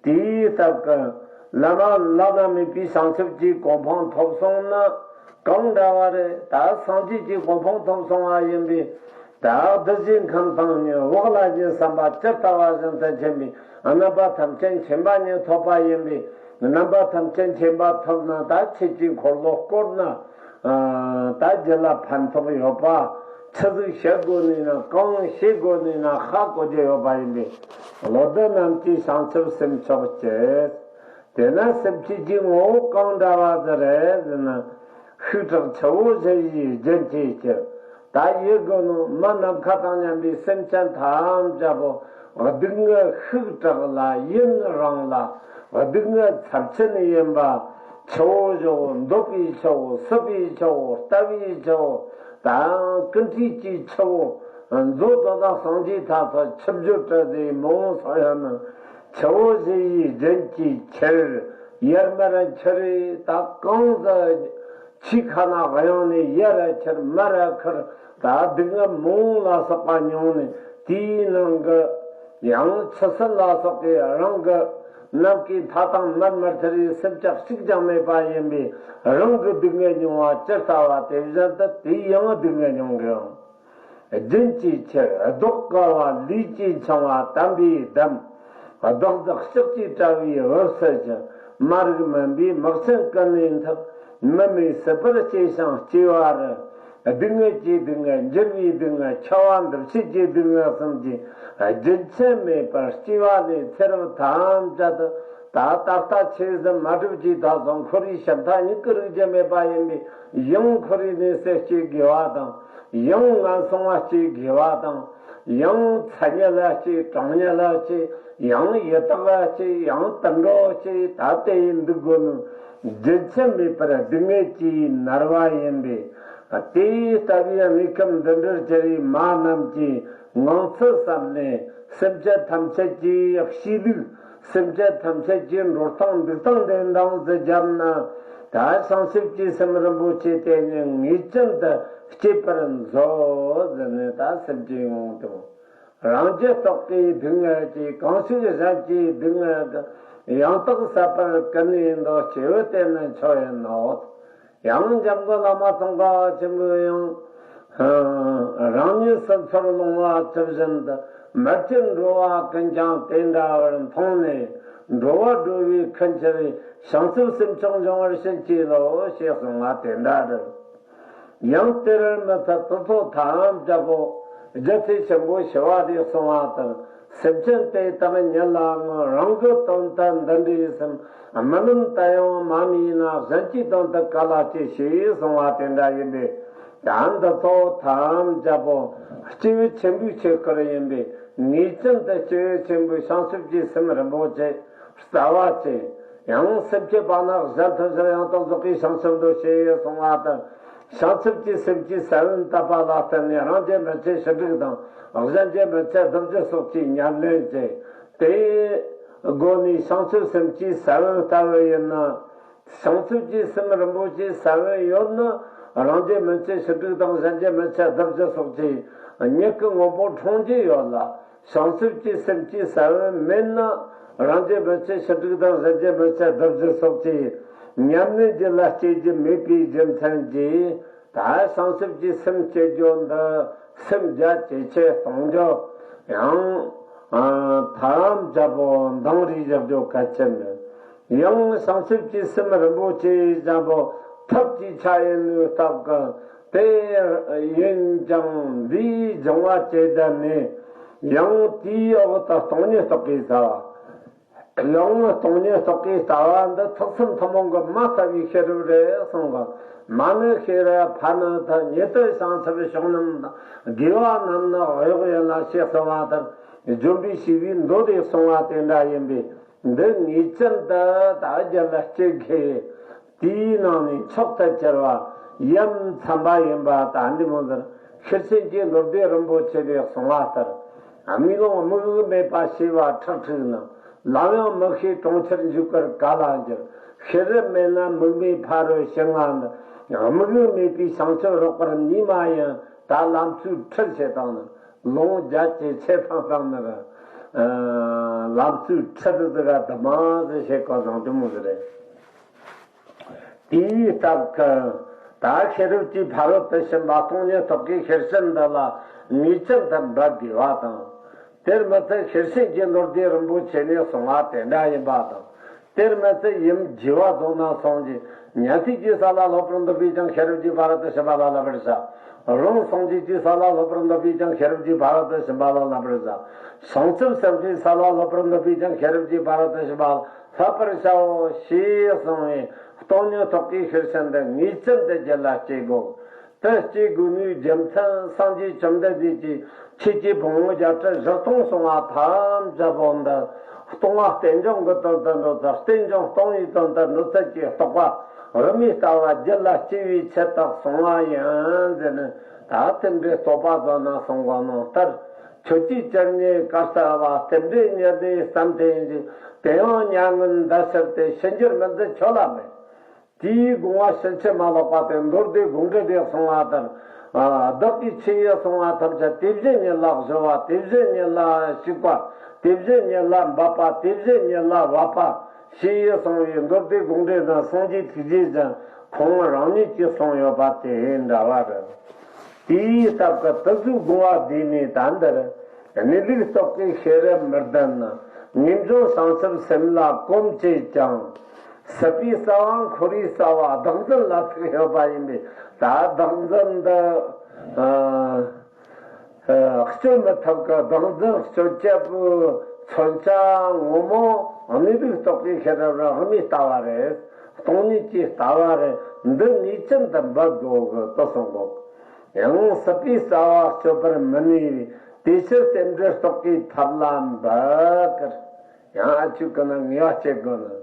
དེའི་སྟབས་ཀྱིས་བླ་མ་བླ་ན་མེད་པའི་བྱང་ཆུབ་ཀྱི་གོ་འཕང་ཐོབ་སོང་ན་གང་འདྲ་བ་རེད། ད་སངས་རྒྱས་ཀྱི་གོ་འཕང་ཐོབ་སོང་བ་ཡིན་པས། ད་བདུད་བཞིའི་ཁམས་དང་ནི་འོག་ལ་ཉེ་བསམ་པ་ཇི་ལྟ་བ་བཞིན་དུ་མཁྱེན་པའི་རྣམ་པ་ཐམས་ཅད་མཁྱེན་པ་ཉིད་ཐོབ་པ་ཡིན་པས། རྣམ་པ་ཐམས་ཅད་མཁྱེན་པ་ཐོབ་ན། ད་ཆོས་ཀྱི་འཁོར་ལོ་བསྐོར་ན། ད་རྒྱུད་ལ་ཕན་ཐོགས་ཡོད་པ། ཆི་ཟིག་བཤད་དགོས་ནས་ན། གང་བཤད་དགོས་ནས་ན། ཧ་གོ་རྒྱུ་ཡོད་པ་ཡིན་པས། བློ་ལྡན་རྣམས་ཀྱིས་བྱང་ཆུབ་སེམས་མཆོག་བསྐྱེད། དེས་ན་སེམས་བསྐྱེད་ཀྱི་ངོ་བོ་གང་འདྲ་བ་ཟིག་རེད་ཟེར་ན། ཤུགས་དྲག་ཆུ་བོ་བཞི་ཡིས་རྒྱུན་གྱིས་བསྐྱེད། ད་ཡིད་དགོས་ནོ་མི་ནམ་མཁའ་དང་མཉམ་པའི་སེམས་ཅན་ཐམས་ཅད་པོ། སྡུག་བསྔལ་ཤུགས་དྲག་ལ་ཡུན་རིང་ལ། སྡུག་བསྔལ་ཚབས་ཆེན་ཡིན་པ། ཆུ་བོ་བཞི་བོ། འདོད་པའི་ཆུ་བོ། སྲིད་པའི་ཆུ་བོ། ལྟ་བའི་ཆུ་བོ། དང་ཀུན་ཁྲིགས་ཀྱི་ཆུ་བོ། མཛོད་དོ་དང་སངས་རྒྱས་ཐ་ཚོ། ཆུ་བཞུར་དྲི་ཟའི་མི་འོང་སོགས་ཡང་ན། ཆུ་བོ་བཞི་ཡིས་རྒྱུན་གྱིས་ཁྱེར། ཡར་མར་ཁྱེར་རེ། ད་གང་ཟག་ཆུའི་ཁ་ནས་གཡེང་ནས་ཡར་ཁྱེར། མར་ཁྱེར། ད་སྡུག་བསྔལ་མང་ལ་སོགས་པ་མྱོང་ནས། དེའི་ནང་གི་ཡང་ཆུ་སྲིན་ལ་སོགས་པའི་རང་གི་ནམ་མཁའི་མཐའ་དང་མར་མར་ཐེ་རིའི་སེམས་ཅག་གཅིག་ཀྱང་མེད་པ་ཡིན་པས། རང་གི་སྡུག་བསྔལ་མྱོང་བ་ཇི་ལྟ་བ་དེ་བཞིན་དུ་དེའི་ཡང་སྡུག་བསྔལ་མྱོང་གི་ཡང་། རྒྱུན་གྱི་ཆར། བཟློག་དཀའ་བ་ལུས་ཀྱིས་འཆིང་བ་དམ་པའི་གདམས། བདག་བདག་ལྕགས་ཀྱུས་བྲབ་པའི་འོད་གསལ་གྱི། མ་རིག་མུན་པའི་མིག་ཆུ་ཀུན་ནས་འཐིབས། མི་མེད་སྲིད་པར་སྐྱེ་ཞིང་སྐྱེ་བ་རུ། སྡུག་བསྔལ་གྱི་སྡུག་བསྔལ། འགྱུར་བའི་སྡུག་བསྔལ། འཆི་བ། འདུ་བྱེད་ཀྱི་སྡུག་བསྔལ་གསུམ་གྱིས་རྒྱུན་ཆད་མེད་པར་སྐྱེ་བ་ལས་ཚེ་རབས་ཐམས་ཅད་དུ། ད་ད་ལྟ་ཆོས་ཟིན་མ་གྲུབ་ཀྱི་བདག་སོགས་འཁོར་བའི་ཞིང་མཐའ་སྙེད་ཀྱི་རིག་རྒྱུ་མེད་པ་ཡིན་པས། ཡང་འཁོར་བའི་གནས་སུ་སྐྱེ་དགོས་པ་དང་། ཡང་ངན་སོང་ལ་སྐྱེ་དགོས་པ་དང་། ཡང་མཚན་ཉིད་ལ་སྐྱེ། གྲངས་ཉིད་ལ་སྐྱེ། ཡང་ཡི་དྭགས་ལ་སྐྱེ། ཡང་དུད་འགྲོ་སྐྱེ། ད་དེ་ཡི་འདུག་དགོས་ནོ། རྒྱུན་ཆད་མེད་པར་སྡུག་བསྔལ་གྱིས་མནར་བ་ཡིན་པས། དེ་ལྟ་བུའི་གནས་སྐབས་འདི་འདྲར་གྱུར་པའི་མ་རྣམས་ཀྱིས་ངང་ཚུལ་ཟབ་ནས། སེམས་ཅན་ཐམས་ཅད་ཀྱི་གཤིས་ལུགས། སེམས་ཅན་ཐམས་ཅད་ཀྱི་འགྲོ་སྟངས་འདུག་སྟངས་དེ་འདྲ་ཟིག་བརྒྱབ་ན། ད་བྱང་ཆུབ་ཀྱི་སེམས་རིན་པོ་ཆེ་དེ་ཉིད་ངེས་ཅན་དུ་སྐྱེད་པར་མཛོད་ཟེར་ནས། ད་སེམས་ཅན་ངོ་དང་། རང་རྒྱུད་རྟོག་གེའི་སྡུག་བསྔལ་གྱིས། གང་ཞིག་གཞན་གྱི་སྡུག་བསྔལ་གྱིས། ཡང་དག་བསལ་བར་ཀུན་ནས་འདུག་སྐྱེས་བུ་དེ་ནི་མཆོག་ཡིན་ནོ། ཡང་འཇམ་མགོན་བླ་མ་ཙོང་ཁ་པ་ཆེན་པོས་ཡང་། རང་ཉིད་སྲིད་མཚོར་ལྷུང་བ་ཆུ་བཞིན་དུ། མི་སྐྱིད་འགྲོ་བ་ཀུན་ཀྱང་དེ་འདྲ་བར་མཐོང་ནས། འགྲོ་བ་སྒྲོལ་བའི་ཁུར་ཁྱེར་བའི། བྱང་ཆུབ་སེམས་མཆོག་འབྱུང་བར་བྱིན་གྱིས་རློབས། ཞེས་གསུངས་པ་དེ་འདྲ་རེད། ཡང་དེར་མི་ཚད་དེ་ཚོ་ཐམས་ཅད་པོ། རྒྱལ་སྲས་ཆེན་པོ་ཞི་བ་ལྷས་གསུངས་པ་ལྟར། སེམས་ཅན་དེ་དག་ཉིད་ལ་ངོ་། རང་གི་དོན་དུ་འདི་འདྲའི་སེམས། རྨི་ལམ་དུ་ཡང་མ་རྨིས་ན། གཞན་གྱི་དོན་དུ་ག་ལ་སྐྱེ། ཞེས་གསུངས་པ་དེ་འདྲ་ཡིན་པས། ད་འདི་ཚོ་ཐམས་ཅད་པོ་སྐྱེས་བུ་ཆེན་པོའི་ཆོས་སྐོར་ཡིན་པས། ངེས་ཅན་དུ་སྐྱེས་བུ་ཆེན་པོའི་བྱང་ཆུབ་ཀྱི་སེམས་རིན་པོ་ཆེ། རྩ་བ་བཅད། ཡང་སེམས་བསྐྱེད་པ་ནི། གཞན་ཐམས་ཅད་ཡང་དག་རྫོགས་པའི་བྱང་ཆུབ་འགྲོ། ཞེས་གསུངས་པ་ལྟར། བྱང་ཆུབ་ཀྱི་སེམས་ཀྱི་ས་བོན་བཏབ་པ་ལ་བརྟེན་ནས། རང་རྒྱལ་མི་ཚེ་ཞི་དྲུག་དང་། གཞན་རྒྱལ་མི་ཚེ་བདུན་ཅུ་སོགས་ཀྱི་ཉམས་ལེན་བྱས། དེའི་སྒོ་ནས་བྱང་ཆུབ་སེམས་ཀྱི་ས་བོན་བཏབ་པ་ཡིན་ན། བྱང་ཆུབ་ཀྱི་སེམས་རིན་པོ་ཆེའི་ས་བོན་ཡོད་ན། རང་རྒྱལ་མི་ཚེ་ཞི་དྲུག་དང་། གཞན་རྒྱལ་མི་ཚེ་བདུན་ཅུ་སོགས་ཀྱི་མྱུ་གུ་སྔོན་པོ་འཁྲུངས་རྒྱུ་ཡོད་ལ། བྱང་ཆུབ་ཀྱི་སེམས་ཀྱི་ས་བོན་མེད་ན། རང་རྒྱལ་མི་ཚེ་ཞི་དྲུག་དང་། གཞན་རྒྱལ་མི་ཚེ་བདུན་ཅུ་སོགས་ཀྱི་ཉམས་ལེན་རྒྱུད་ལ་སྐྱེ་རྒྱུ་མེད་པའི་རྒྱུ་མཚན་གྱིས། ད་བྱང་ཆུབ་ཀྱི་སེམས་སྐྱེ་རྒྱུ་འདི། སེམས་རྒྱ་ཇེ་ཆེ་གཏོང་རྒྱུ། ཡང་ཐམས་ཅད་པོ་འདང་རེས་བཞག་རྒྱུ་གལ་ཆེན་ནི། ཡང་བྱང་ཆུབ་ཀྱི་སེམས་རིན་པོ་ཆེ་ཅན་པོ་ཐབས་ཀྱི་ཆ་ཡིན་ནོ་སྟབས་ཀྱིས། དེ་ཡིན་ཀྱང་འདིའི་སྦྱང་བ་བཅས་བསྡད་ནས། ཡང་དེའི་འོག་ཏུ་སྟོང་ཉིད་རྟོགས་པའི་རྩ་བ། ཡང་སྟོང་ཉིད་རྟོགས་པའི་ལྟ་བ་འདི་ཐེག་གསུམ་ཐུན་མོང་གི་མ་ལྟ་བུའི་ཤེས་རབ་རེད་གསུངས་པ། མ་ནི་ཤེས་རབ། ཕ་ནི་ཐུབ། ཉིད་དུ་བྱང་ཆུབ་ཕྱོགས་རྣམས་དང་། དགེ་བ་རྣམས་ནི་གཡོག་ཡིན་ལ། ཞེས་གསུངས་པ་ལྟར། ལྗོན་པའི་ཞིག་པའི་མདོ་དེ་གསུངས་པ་དེ་འདྲ་ཡིན་པས། འདི་ངེས་ཅན་དུ་ད་རྒྱུད་ལ་སྐྱེ་དགོས། དེའི་ནང་ནས་མཆོག་ཏུ་གྱུར་པ་ཡ་མཚན་པ་ཡིན་པ། ད་འདི་མོ་ཟེར། ཤེར་ཕྱིན་གྱི་མདོ་སྡེ་རིན་པོ་ཆེ་ལས་གསུངས་པ་ལྟར། དམིགས་ལོངས་དམིགས་ཡུལ་མེད་པ་ཞེས་པ་ཁྲག་ཁྲིག་ན། ལམ་ཡང་མི་ཤེས་གྲོང་ཁྱེར་འཇུག་པར་ག་ལ་འགྱུར། ཤེས་རབ་མེད་ན་དམིགས་མེད་ཕ་རོལ་ཕྱིན་ལྔ་འདི། དམིགས་ཡུལ་མེད་པའི་བྱང་ཆུབ་རོགས་པར་ནུས་མ་ཡིན། ད་ལམ་ཚུལ་ཁྲིད་བྱེད་སྟངས་ནི། ལོང་རྒྱ་ཆེ་ཆེ་ཐང་ཐང་ནི་རེད། ལམ་ཚུལ་ཁྲིད་ཟེར་ག་དུ་མ་ཟེར་བྱེད་གོ་བཟང་དུ་མོ་ཟེར་རེད། དེའི་སྟབས་ཀྱིས། ད་ཤེས་རབ་ཀྱི་ཕ་རོལ་ཏུ་ཕྱིན་པ་སྟོང་ཉིད་རྟོགས་པའི་ཤེར་ཕྱིན་འདི་ལ་ངེས་ཅན་དུ་འབད་དགོས་པ་དང་། དེར་མི་ཚད་ཤེར་ཕྱིན་གྱི་མདོ་སྡེ་རིན་པོ་ཆེ་ནས་གསུངས་པ་དེ་འདྲ་ཡིན་པ་དང་། དེར་མི་ཚད་ཡུམ་རྒྱལ་བ་རྫོགས་རྣམས་སངས་རྒྱས། ཉན་ཐོས་ཀྱི་ས་ལ་སློབ་པར་འདོད་པས་ཀྱང་། ཤེས་རབ་ཀྱི་ཕ་རོལ་ཏུ་ཕྱིན་པ་ལ་བསླབ་པར་བྱ། རང་སངས་རྒྱས་ཀྱི་ས་ལ་སློབ་པར་འདོད་པས་ཀྱང་། ཤེས་རབ་ཀྱི་ཕ་རོལ་ཏུ་ཕྱིན་པ་ལ་བསླབ་པར་བྱ། བྱང་ཆུབ་སེམས་དཔའི་ས་ལ་སློབ་པར་འདོད་པས་ཀྱང་། ཤེས་རབ་ཀྱི་ཕ་རོལ་ཏུ་ཕྱིན་པ་ལ་བསླབ་པར་བྱའོ། ཞེས་གསུངས་པས། སྟོང་ཉིད་རྟོགས་པའི་ཤེར་ཕྱིན་འདི་ངེས་ཅན་དུ་རྒྱུད་ལ་སྐྱེ་དགོས། དེ་སྐྱེ་དགོས་ནིའི་རྒྱུ་མཚན། སངས་རྒྱས་བཅོམ་ལྡན་འདས་ཀྱིས་ཆོས་ཀྱི་ཕུང་པོ་བརྒྱད་ཁྲི་བཞི་སྟོང་གསུངས་པ་ཐམས་ཅད་པོ་འདི། སྟོང་པ་རྟེན་འབྱུང་གི་དོན་དུ་འགྲོ་ཚུལ། རྟེན་འབྱུང་སྟོང་པའི་དོན་དུ་འགྲོ་ཚུལ་གྱི་རྟོག་པ། དབུ་མའི་ལྟ་བ་རྒྱུད་ལ་སྐྱེ་བའི་ཆེད་དུ་གསུངས་པ་ཡིན་ཟེར་ནས། ད་དེ་འདྲའི་རྟོག་པ་བཟོ་ན་གསུང་གོ་ནོ་ལྟར། ཁྱོད་ཀྱིས་ཅི་རྙེད་ག་ལྟ་བ། རྟེན་འབྲེལ་ཉེར་ལྡན་བསམ་གཏན་བཞིན། དེ་ཡང་མྱ་ངན་འདའ་ཕྱིར་ཏེ། ཕྱི་འགྱུར་མི་འཛིན་ཁྱོད་ལ་མེད། དེའི་དགོངས་པ་ཕྱིན་ཅི་མ་ལོག་པ་དེ་མདོ་སྡེ་དགོངས་འགྲེལ་དེ་གསུངས་པ་ལྟར། བདག་གིས་ཆོས་ཡི་གསུང་བ་ཐམས་ཅད། དེ་བཞིན་ཉིད་ལ་གཞོལ་བ། དེ་བཞིན་ཉིད་ལ་ཞུགས་པ། དེ་བཞིན་ཉིད་ལ་འབབ་པ། དེ་བཞིན་ཉིད་ལ་བབ་པ། ཞེས་གསུངས་པའི་མདོ་སྡེ་དགོངས་འགྲེལ་ན། སངས་རྒྱས་ཐུགས་རྗེ་ཅན་ཁོང་རང་ཉིད་ཀྱིས་གསུངས་ཡོད་པ་དེ་འདྲ་བ་རེད། དེའི་སྟབས་ཀྱིས་དེ་ཚོའི་དགོངས་པ་བསྡུས་ནས། ད་འདིར་གནས་ལུགས་རྟོགས་པའི་ཤེས་རབ་མི་ལྡན་ན། ངེས་འབྱུང་བྱང་ཆུབ་སེམས་ལ་གོམས་བྱེད་ཀྱང་། སྲིད་པའི་རྩ་བ་འཁོར་བའི་རྩ་བ་བདག་འཛིན་ལ་ཐུག་ཡོད་པ་ཡིན་པས། ད་བདག་འཛིན་འདི་ཨ་ཨ་གཅོད་མི་ཐུབ་ཀི། བདག་འཛིན་གཅོད་བྱེད་པོའི་མཚོན་བྱ་ངོ་མ་གནས་ལུགས་རྟོགས་པའི་ཤེས་རབ་རང་དབང་མའི་ལྟ་བ་རེད། སྟོང་ཉིད་ཀྱི་ལྟ་བ་རེད། འདི་ངེས་ཅན་དུ་འབད་དགོས་གི་དེ་གསུང་གོ། ཡང་སྲིད་པའི་རྩ་བ་གཅོད་པར་མི་ནུས་པས། དེ་ཕྱིར་རྟེན་འབྲེལ་རྟོགས་པའི་ཐབས་ལ་འབད་ཀི། ཡང་ཨ་ཆུ་ཀི་ན་ངེས་པ་སྐྱེ་དགོས་ནི།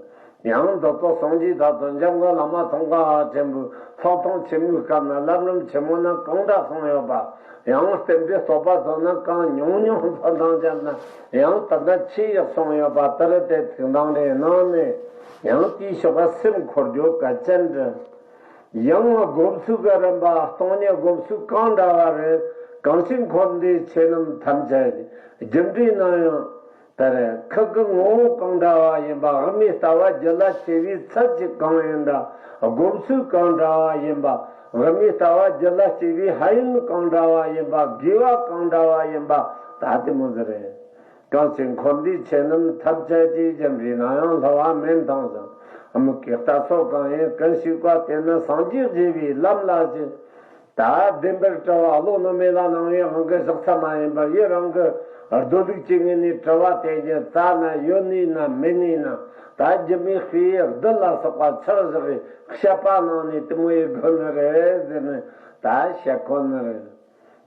ཡང་འདི་ཚོ་གསུང་རྒྱུའི་ད་དུང་འཇམ་མགོན་བླ་མ་ཙོང་ཁ་པ་ཆེན་པོའི་ལྷག་མཐོང་ཆེན་མོའི་སྐབས་ན་བསླབ་རིམ་ཆེན་མོ་ན་གང་འདྲ་གསུངས་ཡོད་པ། ཡང་རྟེན་འབྲེལ་རྟོགས་པ་ཚོ་ན་གང་ཉུང་ཉུང་ཚོ་འདང་བརྒྱབ་ན། ཡང་ད་ལྟ་ཆེས་ཡག་གསུངས་ཡོད་པ་དེ་རེད་དེ། ཐུགས་འདང་རེ་གནང་ནས། ཡང་དེའི་ཕྱོགས་ཀ་སེམས་འཁོར་རྒྱུ་གལ་ཆེན་རེད། ཡང་སྒོམ་ཚུལ་གི་རིམ་པ། སྟོང་ཉིད་སྒོམ་ཚུལ་གང་འདྲ་བ་རེད། གང་ཞིག་འཁོར་འདས་ཆོས་རྣམས་ཐམས་ཅད་རྒྱུ་འབྲས་རྣམ་གཡེང་། དེར་ཁུ་གི་ངོ་བོ་གང་འདྲ་བ་ཡིན་པ། དབུ་མའི་ལྟ་བ་རྒྱུད་ལ་སྐྱེ་བའི་ཚུལ་གྱིས་གང་ཡིན་འདྲ། སྒོམ་ཚུལ་གང་འདྲ་བ་ཡིན་པ། དབུ་མའི་ལྟ་བ་རྒྱུད་ལ་སྐྱེ་བའི་ཕན་ཡོན་གང་འདྲ་བ་ཡིན་པ། དགེ་བ་གང་འདྲ་བ་ཡིན་པ། ད་དེ་མོ་ཟིག་རེད། གང་ཞིག་འཁོར་འདས་ཆོས་རྣམས་ཐམས་ཅད་ཀྱི། རྒྱུ་འབྲས་རྣམ་གཡེང་བསླུ་བ་མེད་མཐོང་ཞིང་། དམིགས་གི་ལྟ་ཚུལ་གང་ཡིན་ཀུན་ཞིག་པ། དེ་ནི་སངས་རྒྱས་རྒྱལ་བའི་ལམ་ལ་ཞུགས། ད་བདེན་པར་དྲི་བ་བློ་ནི་མེད་ལ་སྣང་བའི་དབང་གིས་བཞག་ས་མ་ཡིན་པར། ཡུལ་རང་གི་རྡོ་ལུག་ཅིག་ངོས་ནས་དྲི་བ་དེ་ཉིད་རྩ་ན་ཡོད་ནི་ན་མེད་ནི་ན། ད་སྒྱུ་མའི་དཔེ་རྡུལ་ལ་སོགས་པ་ཆར་བཞག་གི་བཤད་པ་ནང་ནས་དེ་མོ་ཡི་དགོས་ནི་རེད་ཟེར་ནས་ད་བཤད་དགོས་ནི་རེད།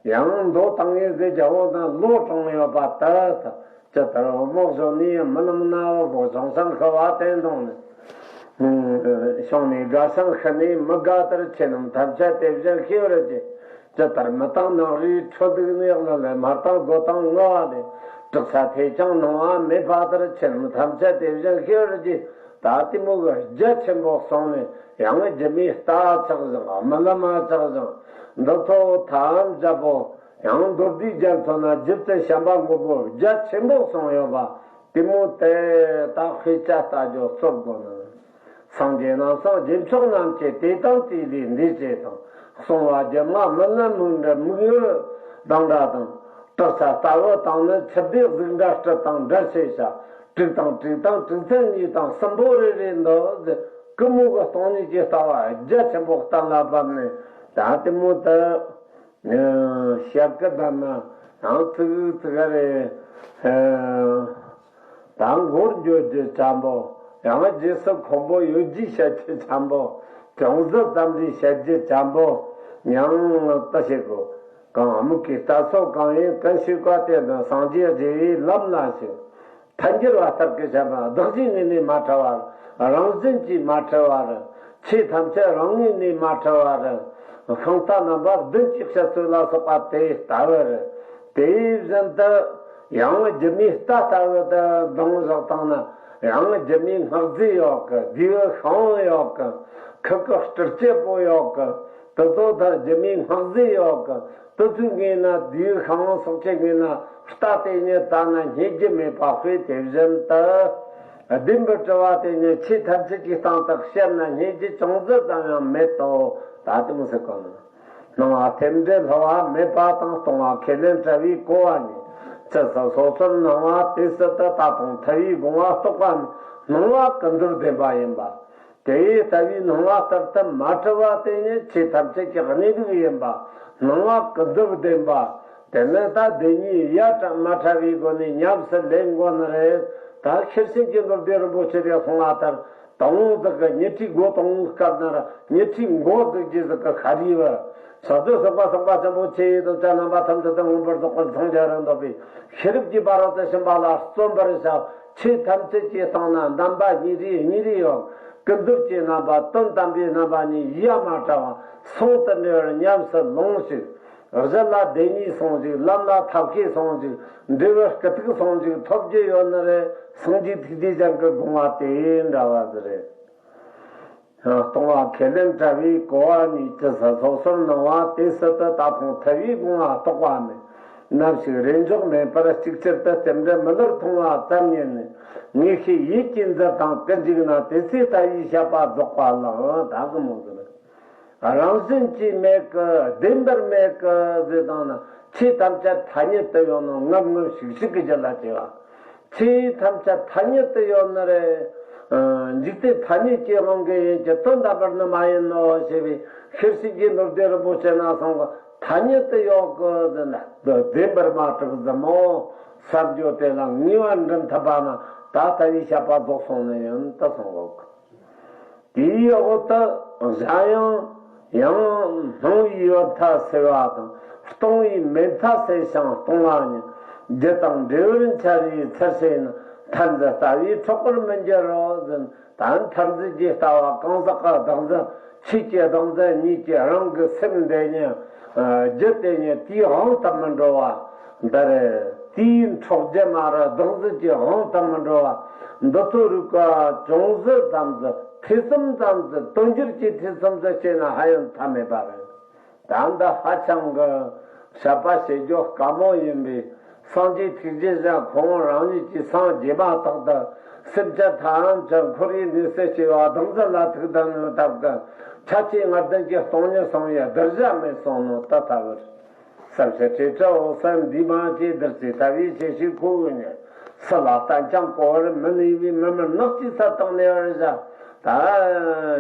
ཡང་མདོ་དང་ངེས་ཟེར་རྒྱལ་པོ་དང་ལོ་གྲངས་ཡོད་པ་དེ་དང་། ཇི་ལྟར་བུ་མོ་གཞོན་ནུས་མི་ལམ་ན། བུ་མོ་ཆུང་ཞིང་ཤི་བ་དེ་མཐོང་ནས། ཤིང་ནི་དགའ་ཞིང་ཤི་ནས་མི་དགའ་ལྟར། ཆོས་རྣམས་ཐམས་ཅད་དེ་བཞིན་ཤེས་པར་གྱིས། ཇི་ལྟར་མི་དང་ནགས་རིའི་ཁྲོད་འདུག་ནས། ལ་ལས་དམར་དང་སྒོ་དང་ངུ་བ་ལས། དྲག་ཆ་ཐོས་ཀྱང་སྣང་བ་མེད་པ་ལྟར། ཆོས་རྣམས་ཐམས་ཅད་དེ་བཞིན་ཤེས་པར་གྱིས། ད་དེ་མོ་གི་རྒྱ་ཆེན་པོ་གསུངས་ནས། ཡང་སྒྱུ་མའི་རྟ་ཆག་ཞིང་རྨི་ལམ་ཆག་ཞིང་། འདི་ཚོ་ཐམས་ཅད་པོ་ཡང་མདོ་སྡེའི་རྒྱ་མཚོ་ན་རྗེ་བཙུན་བྱམས་པ་མགོན་པོ་རྒྱ་ཆེན་པོ་གསུངས་ཡོད་པ་དེ་མོ་དེ་ད་དཔེ་ཆ་ལྟ་རྒྱུ་སློབ་དགོས་ནི། སངས་རྒྱས་རྣམ་གསུམ་རྗེས་ཕྱོགས་རྣམས་ཀྱིས། དེ་དང་དེ་ལས་འདས་བྱེད་དང་། གསུང་བ་སྒྱུ་མ་རྨི་ལམ་མིག་འདྲ་མིག་ཡོར་དང་འདྲ་དང་། དྲག་ཆ་ལྟ་བུ་དང་ནི། འཆི་བདེ་གཟུགས་འདྲ་སྤྲུལ་དང་འདྲ་བྱེད་བྱ། དྲུག་དང་དྲུག་དང་དྲུག་ཚན་གཉིས་དང་། གསུམ་པོ་རེ་རེ་འདི་ཟེར། ཀི་མོ་གི་སྟོང་ཉིད་ཀྱི་ལྟ་བ་རྒྱ་ཆེན་པོ་གཏན་ལ་ཕབ་ནས། ད་དེ་མོ་དེ་བཤད་ཀི་ད་ན་ཡང་ཚིག་ཚིག་རེ། ད་མགོར་འགྱོ་རྒྱུ་འཇམ་པོ། ཡང་རྗེས་སུ་ཁོམ་པོ་ཡོད་རྒྱུའི་བཤད་རྒྱུ་འཇམ་པོ། ཅུང་ཟད་ཙམ་རེ་བཤད་རྒྱུ་འཇམ་པོ། ཡང་ད་བཤད་དགོས། གང་དམིགས་ཀྱི་ལྟ་ཚུལ་གང་ཡིན་ཀུན་ཞིག་པ། དེ་ནི་སངས་རྒྱས་རྒྱལ་བའི་ལམ་ལ་ཞུགས། ཐལ་འགྱུར་བ་ལྟར་གྱི་བཤད་པ། བདག་གཞན་ངོས་ནས་མ་ཁྲེལ་བར། རང་བཞིན་གྱིས་མ་ཁྲེལ་བར། ཆོས་ཐམས་ཅད་རང་ངོས་ནས་མ་ཁྲེལ་བར། ཤིང་རྟ་རྣམ་པ་བདུན་གྱི་བཤད་ཚུལ་ལ་སོགས་པ་དེ་ལྟ་བུར། དེ་བཞིན་དུ་ཡང་སྒྱུ་མའི་རྟ་ལྟ་བུ་དེ་གདོང་བཞག་བཏང་ན། ཡང་སྒྱུ་མའི་སྔགས་རྫས་ཡོད་གི། བསྡུས་བུ་ཤིང་ཡོད་གི། ཁུ་གི་སྤྲུལ་སྐྱེས་པོ་ཡོད་གི། དེ་ཚོ་དང་སྒྱུ་མའི་སྔགས་རྫས་ཡོད་གི། དེ་ཚོའི་ངོས་ན་བསྡུས་ཤིང་སོགས་ཀྱི་ངོས་ན་རྟ་དེ་ཉིད་བལྟས་ན་རྙེད་རྒྱུ་མེད་པ་དཔེ་དེ་བཞིན་དུ། བདེན་པར་དྲི་བ་དེ་ཉིད་ཆོས་ཐམས་ཅད་ཀྱི་སྟེང་དུ་བཤད་ན་རྙེད་རྒྱུ་ཅུང་ཟད་ཙམ་ཡང་མེད་དོ། ད་དེ་མོ་ཟེར་གོ་ནི། སྣང་བ་རྟེན་འབྲེལ་བསླུ་བ་མེད་པ་དང་། སྟོང་པ་ཁས་ལེན་བྲལ་བའི་གོ་བ་ཉིད། ཇི་སྲིད་སོ་སོར་སྣང་བ་དེ་སྲིད་དུ། ད་དང་ཐལ་བའི་དགོངས་པ་རྟོགས་པ་ནི། སྣང་བ་ཀུན་རྫོབ་བདེན་པ་ཡིན་པ། དེ་ཡི་ལྟ་བའི་སྣང་བ་ལྟར་དུ་མ་འཁྲུལ་བ་དེ་ཉིད་ཆོས་ཐམས་ཅད་ཀྱི་གནས་ལུགས་ཡིན་པ། སྣང་བ་ཀུན་རྫོབ་བདེན་པ། དེ་ནི་ད་བདེན་གཉིས་ཡ་བྲལ་མ་བྲལ་བའི་སྒོ་ནས་ཉམས་སུ་ལེན་དགོས་ནི་རེད། ད་ཤེར་ཕྱིན་གྱི་མདོ་སྡེ་རིན་པོ་ཆེ་དེ་གསུངས་པ་ལྟར། དང་པོ་དག་གི་ཉི་ཁྲིའི་སྒོ་དང་པོའི་སྐབས་ན་ར་ཉི་ཁྲིའི་མགོ་འཛུགས་རྒྱུ་ཟིག་གི་ཤཱ་རིའི་བུ། ཕྱག་རྒྱ་གསུམ་པ་གསུངས་པ་ཆེན་པོ་ཆེ་ཡི་དོན་བྱ་རྣམ་པ་ཐམས་ཅད་དུ་མངོན་པར་རྫོགས་པར་འཚང་རྒྱ་རུ་འདོད་པའི་ཤེས་རབ་ཀྱི་ཕ་རོལ་ཏུ་ཕྱིན་པ་ལ་བརྩོན་པར་བྱ། ཆོས་ཐམས་ཅད་ཀྱི་སྟེང་ན་རྣམ་པ་གཉིས་རེ་གཉིས་རེ་ཡོད། ཀུན་རྫོབ་ཀྱི་རྣམ་པ་དོན་དམ་པའི་རྣམ་པ་གཉིས་ཡ་མ་བྲལ་བ་ཟུང་དུ་འབྲེལ་བར་ཉམས་སུ་ལོངས་ཤིག། གཞི་ལ་བདེན་གཉིས་ཟུང་ཞིག། ལམ་ལ་ཐབས་ཤེས་ཟུང་ཞིག། འབྲས་བུ་སྐུ་ཐུག་ཟུང་ཞིག་ཐོབ་རྒྱུ་ཡོད་ནི་རེད། སངས་རྒྱས་ཐུགས་རྗེ་ཅན་གྱི་དགོངས་པ་དེ་འདྲ་བ་ཟིག་རེད། སྟོང་པ་ཁས་ལེན་བྲལ་བའི་གོ་བ་ཉིད། ཇི་སྲིད་སོ་སོར་སྣང་བ་དེ་སྲིད་དུ། ད་དང་ཐལ་བའི་དགོངས་པ་རྟོགས་པ་མེད། ནམ་ཞིག་རེས་འཇོག་མེད་པར་གཅིག་གྱུར་དུ། རྟེན་འབྲེལ་མི་བསླུར་མཐོང་བ་ཙམ་ཉིད་ནི། ངེས་ཤེས་ཡིད་ཀྱིས་འཛིན་དང་ཀུན་འཇུག་ན། དེ་ཚེ་ལྟ་བའི་བཤད་པ་རྫོགས་པ་ལགས། ད་གི་མོ་ཟིག་རེད། རང་བཞིན་གྱིས་མེད་ཀི། བདེན་པར་མེད་ཀི་ཟེར་དང་ན། ཆོས་ཐམས་ཅད་ཐ་སྙད་དུ་ཡོད་ནོ། ངམ་ངམ་ཤིག་ཤིག་གི་རྒྱུད་ལ་སྐྱེ་བ། ཆོས་ཐམས་ཅད་ཐ་སྙད་དུ་ཡོད་ནི་རེད། ཨ། འཇིག་རྟེན་ཐ་སྙད་ཀྱི་དབང་གིས་ཡིན་གྱི། དོན་དམ་པར་ནི་མ་ཡིན་ནོ་ཞེས་པའི་ཤེར་ཕྱིན་གྱི་ནོར་སྡེ་རིན་པོ་ཆེ་ན་གསུངས་གི། ཐ་སྙད་དུ་ཡོད་ཀི་ཟེར་ན་བདེན་པར་མ་གྲུབ་ཟེར་མོ། ས་བརྗོད་དེ་ལ་ངེས་པ་འདྲེན་ཐུབ་པ་ན་ད་ལྟ་བུའི་བཤད་པ་རྫོགས་སོང་ནི་ཡིན་ད་གསུངས་གི། དེའི་འོག་ཏུ་གཞན་ཡང་། ཡང་སྣང་བའི་ཡོད་མཐའ་སེལ་བ་དང་། སྟོང་བའི་མེད་མཐའ་སེལ་ཞིང་སྟོང་བ་ཉིད། རྒྱུ་དང་འབྲས་བུར་འཆར་བའི་ཚུལ་ཤེས་ན། མཐར་འཛིན་ལྟ་བས་འཕྲོག་པར་མི་འགྱུར་རོ་ཟེར། ད་མཐར་འཛིན་གྱི་ལྟ་བ་གང་ཟག་གི་བདག་འཛིན། ཆོས་ཀྱི་བདག་འཛིན་གཉིས་ཀྱིས་རང་གི་སེམས་འདི་ཉིད། ཨ། རྒྱུད་དེ་ཉིད་དེའི་དབང་དུ་མི་འགྲོ་བ། འདི་རེད། དེའི་འཕྲོག་རྒྱུ་མ་རེད། བདག་འཛིན་གྱི་དབང་དུ་མི་འགྲོ་བ། འདི་ཚོ་རིག་པ་ཅུང་ཟད་ཙམ་ཟིག་ཐེ་ཚོམ་ཙམ་ཟིག་དོན་འགྱུར་གྱི་ཐེ་ཚོམ་ཟིག་བྱས་ན་ཧ་ཡང་ཐབས་མེད་པ་རེད། ད་འདི་ཧ་ཅང་གི་བཤད་པ་བྱེད་རྒྱུ་དཀའ་མོ་ཡིན་པས། སངས་རྒྱས་ཐུགས་རྗེ་ཅན་ཁོང་རང་ཉིད་ཀྱིས་སངས་རྒྱས་མ་ཐག་ཏུ་སེམས་ཅན་ཐམས་ཅད་འཁོར་བའི་གནས་སུ་སྐྱེ་བ་བདག་འཛིན་ལ་ཐུག་བསྡད་ནོའི་སྟབས་ཀྱིས། ཁྱད་ཆོས་ལྔ་ལྡན་གྱི་སྟོང་ཉིད་གསུངས་པའི་གདུལ་བྱ་མེད་གསུངས་ནོ་ད་ལྟ་བུར། བསམ་ཤེས་བྲེལ་འཚུབ་འོད་གསལ་འདུས་མ་བྱས། བདུད་རྩི་ལྟ་བུའི་ཆེ་ཞིང་ཁོ་བོའི་ཉིད། སུ་ལ་བསྟན་ཀྱང་གོ་བར་མི་ནུས་པའི། མི་མིན་ནགས་ཀྱི་ས་དང་ནེ་བར་བཞག་ད་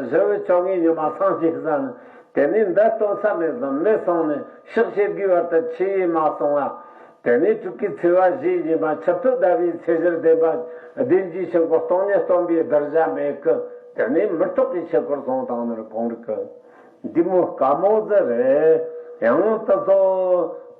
ཞི་བའི་ཆོ་ངེས་ཉི་མ་སངས་རྒྱས་ཟ་ནི། དེ་ནས་འདི་སྟོན་ས་མེད་གསུངས། མེད་གསུངས་ནས་ཕྱག་བྱེད་དགོས་པར་དུ་ཆེ་བས་མ་གསུངས་པ། དེ་ནས་སྤྲུལ་སྐུའི་ཚེ་བ་བཞིའི་ཉི་མ་ཆུ་ཐིགས་ཟླ་བའི་ཚེས་བཞིར་བདེན་པ་བདེན་བཞིའི་ཆོས་འཁོར་སྟོང་ཉིད་སྟོན་པའི་གདུལ་བྱ་མེད་ཀི། དེ་ནས་མི་རྟག་པའི་ཆོས་འཁོར་གསུངས་དང་ནི་གོང་རིག་གི། འདི་མོ་དཀའ་མོ་ཟིག་རེད། ཡང་དེ་ཚོ་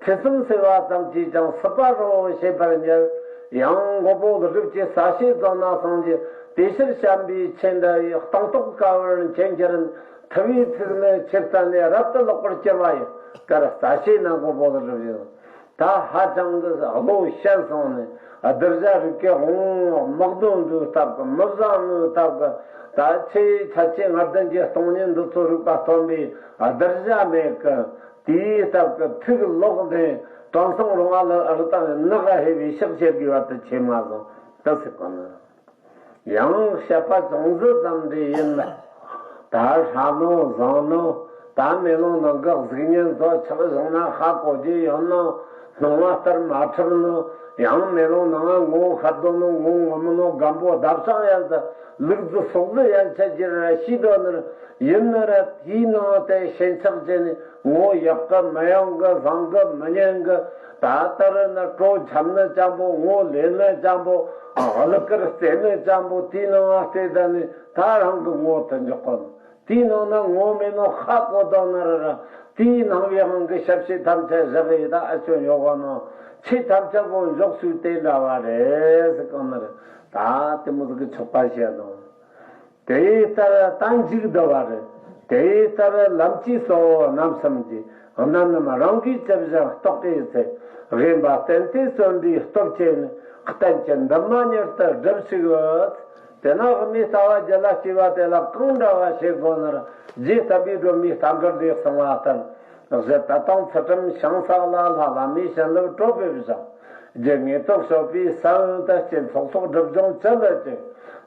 ཐེ་ཚོམ་སེལ་བ་ཙམ་གྱིས་ཀྱང་སྲིད་པ་རོ་ཞེས་པར་འགྱུར། ཡང་མགོན་པོ་སྒྲུབ་ཀྱི་ས་བྱེ་བཙོ་ན་སངས་རྒྱས། དེ་ཕྱིར་བྱམས་པའི་ཆོས་འདི་ཡིས། སྟོང་རྟོག་དཀའ་བར་མཁྱེན་གྱུར་ནས། ཐུབ་པའི་ཚིག་ནི་ཆེར་བསྟན་ནས། རབ་ཏུ་ལེགས་པར་གྱུར་པ་ཡི། གར་ས་བྱེ་ན་མགོན་པོ་སྒྲུབ་ཡིན། ད་ཧ་ཅང་གི་བློ་ཞན་སོང་ནས། གདུལ་བྱ་རིགས་ཀྱི་དབང་དམག་དོན་འདུག་སྟབས་ཀྱིས། མི་བཟང་ནོའི་སྟབས་ཀྱིས། ད་ཆེས་ཁྱད་ཆོས་ལྔ་ལྡན་གྱི་སྟོང་ཉིད་འདི་ཚོ་རིག་པ་སྟོན་པའི་གདུལ་བྱ་མེད་ཀི། དེའི་སྟབས་ཀྱིས་ཐུགས་ལོག་ནས་དྲང་སྲོང་རོང་བ་ལ་ཨར་དང་ནག་ཧེ་བའི་ཕྱག་བྱེད་དགོས་པ་དེ་ཆེ་མ་སོང་ད་ཟེར་གོ་ནི། ཡང་བཤད་པ་ཅུང་ཟད་ཙམ་འདྲ་ཡིན་ན། ད་ཧྲ་ནོ་བཟང་ནོ། ད་མེ་ལོང་ནང་གི་གཟུགས་བརྙན་ཚོ་ཆགས་བཞག་ན་ཧ་གོ་རྒྱུ་ཡོད་ནོ། སྣང་བ་ལྟར་མ་འཁྲུལ་ནོ། ཡང་མེ་ལོང་ནང་ང་ངོ་བོ་ཤར་དོ་ནོ། ངོ་ངོ་མི་ནོ། སྒམ་པོ་བརྡབ་ཤིང་ཡན་ཟ། ལུག་རྫི་སོག་རྫི་ཡན་ཆད་ཀྱི་ར་ཤི་དོ་ནི་ར་ཡིན་ནི་ར། དེའི་ནང་དེ་ཞེན་ཆགས་བྱས་ནས། ངོ་ཡག་གི་མི་ཡག་གི། བཟང་གི་མི་ཉན་གི། ད་ལྟར་ནི་གྲོ་འཆམ་ནི་ཅན་པོ། ངོ་ལེན་ནི་ཅན་པོ། གླུ་གར་རྩེ་ནི་ཅན་པོ། དེའི་ནང་ང་བལྟས་ད་ནི་ད་རང་གི་ངོ་དེ་འཇོག་གོ་ནི། དེའི་ནང་ན་ངོ་མེད་ནོ་ཧ་གོ་དོ་ནི་ར་ར། དེའི་ནང་བའི་དབང་གི་ཞབས་ཕྱི་ཐམས་ཅད་བཞག་ཡི་ད་ཨ་ཆོ་ཉོ་གོ་ནོ། ཆོས་ཐམས་ཅད་པོ་འཇོག་སུས་དེ་འདྲ་བ་རེད་ཟེར་གོ་ནི་ར། ད་དེ་མོ་ཟིག་གི་ཆོག་པ་བཤད་དང་། དེ་ལྟར་ད་འཇུག་བསྡུ་བ་རེད། དེ་ལྟར་ལམ་གྱི་གཙོ་བོ་རྣམ་གསུམ་གྱི། རྣམ་རྣམ་རང་གིས་ཇི་བཞིན་རྟོགས་པའི་ཚེ། དབེན་པ་བསྟེན་ཏེ་བརྩོན་འགྲུས་སྟོབས་བསྐྱེད་ནས། གཏན་གྱི་འདུན་མ་མྱུར་དུ་སྒྲུབས་ཤིག་ཨོ། དེ་ན་དབུ་མའི་ལྟ་བ་རྒྱུད་ལ་སྐྱེ་བ་དེ་ལ་གང་འདྲ་བ་བྱེད་དགོས་ན་ར། རྗེ་བསྟན་པའི་སྒྲོན་མེའི་རྟ་མགུར་འདིས་གསུངས་པ་ལྟར། གཞི་དུ་དང་ཚུལ་ཁྲིམས་བྱང་ས་ལ། ལྷ་བླ་མའི་བྱིན་རླབས་སྤྲོ་བས་བཞེངས། རྒྱུ་དངོས་ཐོབ་སྤྱོད་པའི་ས་བོན་དུ་སྐྱེས། ཚོགས་གསོག་སྒྲིབ་སྦྱོང་ཅི་ལས་བྱེད།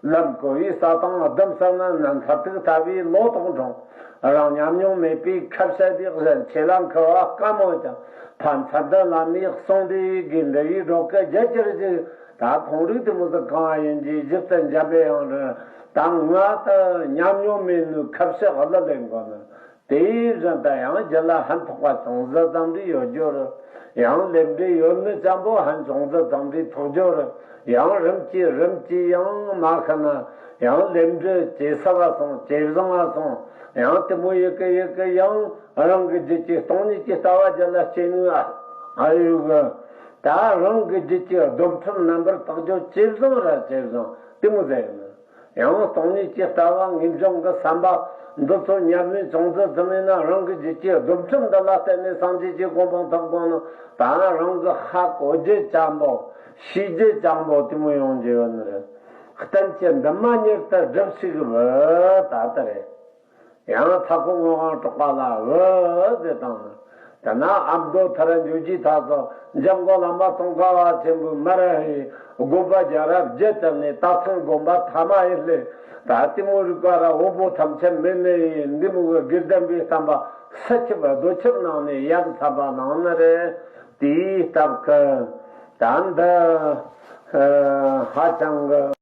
ལམ་གོལ་བའི་ས་དང་ལྡུམ་ས་ན། མཐར་ཐུག་ལྟ་བའི་ལོ་ཏོག་འཁྲུངས། རང་ཉམས་མྱོང་མེད་པའི་ཁ་བཤད་དེ། གཞན་ཆོས་ལ་མཁས་པ་དཀའ་མོ་ཀྱང་། ཕན་ཚུན་འདི་ལ་མིའི་གསུང་འདི་ཡིས། དགེ་འདུན་པའི་གྲོགས་ཀྱི་རྒྱུད་གྱུར་ཅིག་ད་ཁོང་རིགས་དེ་མོ་ཟིག་གང་ཡིན་གྱི་རྒྱུད་དུ་འཇམ་པའི་དབྱངས་རེད། ད་ང་ད་ཉམས་མྱོང་མེད་ནོའི་ཁ་བཤད་གླུ་ལེན་དགོས་ནི། དེ་བཞིན་དུ་ཡང་རྒྱུད་ལ་ཕན་ཐོགས་པ་ཅུང་ཟད་ཙམ་འདྲ་ཡོད་རྒྱུ་རེད། ཡང་ལས་འབྲས་ཡོད་ནི་ཙམ་པོ་ཕན་ཅུང་ཟད་ཙམ་འདྲ་ཐོགས་རྒྱུ་རེད། ཡང་རིམ་གྱིས་རིམ་གྱིས་ཡང་མ་ཤི་ན་ཡང་ལས་འབྲས་ཇེ་ཟབ་པ་སོང་། ཇེ་བཟང་བ་སོང་། ཡང་དེ་མོ་ཡི་གེ་ཡི་གེ་ཡང་རང་གི་རྒྱུད་ཀྱི་སྟོང་ཉིད་ཀྱི་ལྟ་བ་རྒྱུད་ལ་སྐྱེ་ནུས་ཨ་ཨ་ཡོད་གི། ད་རང་གི་རྒྱུད་ཀྱི་སྡོམ་ཁྲིམས་རྣམ་པར་དག་རྒྱུ་ཇེ་བཟང་ར་ཇེ་བཟང་དེ་མོ་ཟེར་ཡོད་ནི། ཡང་སྟོང་ཉིད་ཀྱི་ལྟ་བ་ངེས་འབྱུང་གི་བསམ་པ་འདི་ཚོ་ཉམས་ལེན་ཅུང་ཟད་ཙམ་ཡིན་ན་རང་གི་རྒྱུད་ཀྱི་སྡོམ་ཁྲིམས་འདི་ལ་བརྟེན་ནས་སངས་རྒྱས་ཀྱི་གོ་འཕང་ཐོབ་དགོས་ནོ། ད་རང་གི་ཧ་གོ་རྒྱུ་ཅན་པོ་ཤེས་རྒྱུ་ཅན་པོ་དེ་མོ་ཡོང་རྒྱུ་ཡོད་ནི་རེད། གཏན་གྱི་འདུན་མ་མྱུར་དུ་སྒྲུབས་ཤིག་བུ་ད་ལྟ་རེད། ཡང་ཚ་ཁོ་ངོ་གང་དྲག་པ་ལ་བུ་ཟེར་དང་། ད་ན་ཨ་མདོ་མཐར་འཇུག་གི་ཐག་ཏུ་འཇམ་མགོན་བླ་མ་ཙོང་ཁ་པ་ཆེན་པོའི་མར་ཧེ་དགོན་པ་རྒྱལ་རབས་བརྒྱད་ཙམ་ནས་སྟག་ཚང་དགོན་པ་ཐ་མ་ཡི་ལས། ད་ལྟད་མོ་རིག་པ་ར་དབང་པོ་ཐམས་ཅད་མེད་ནས་འདི་མོ་གི་དགེ་ལྡན་པའི་བསྟན་པ་ས་ཁྱབ་རྡོ་ཁྱབ་གནང་ནས་ཡབ་མཚན་པ་གནང་ནི་རེད། དེའི་སྟབས་ཀྱིས་ད་འདི་ཧ་ཅང་གི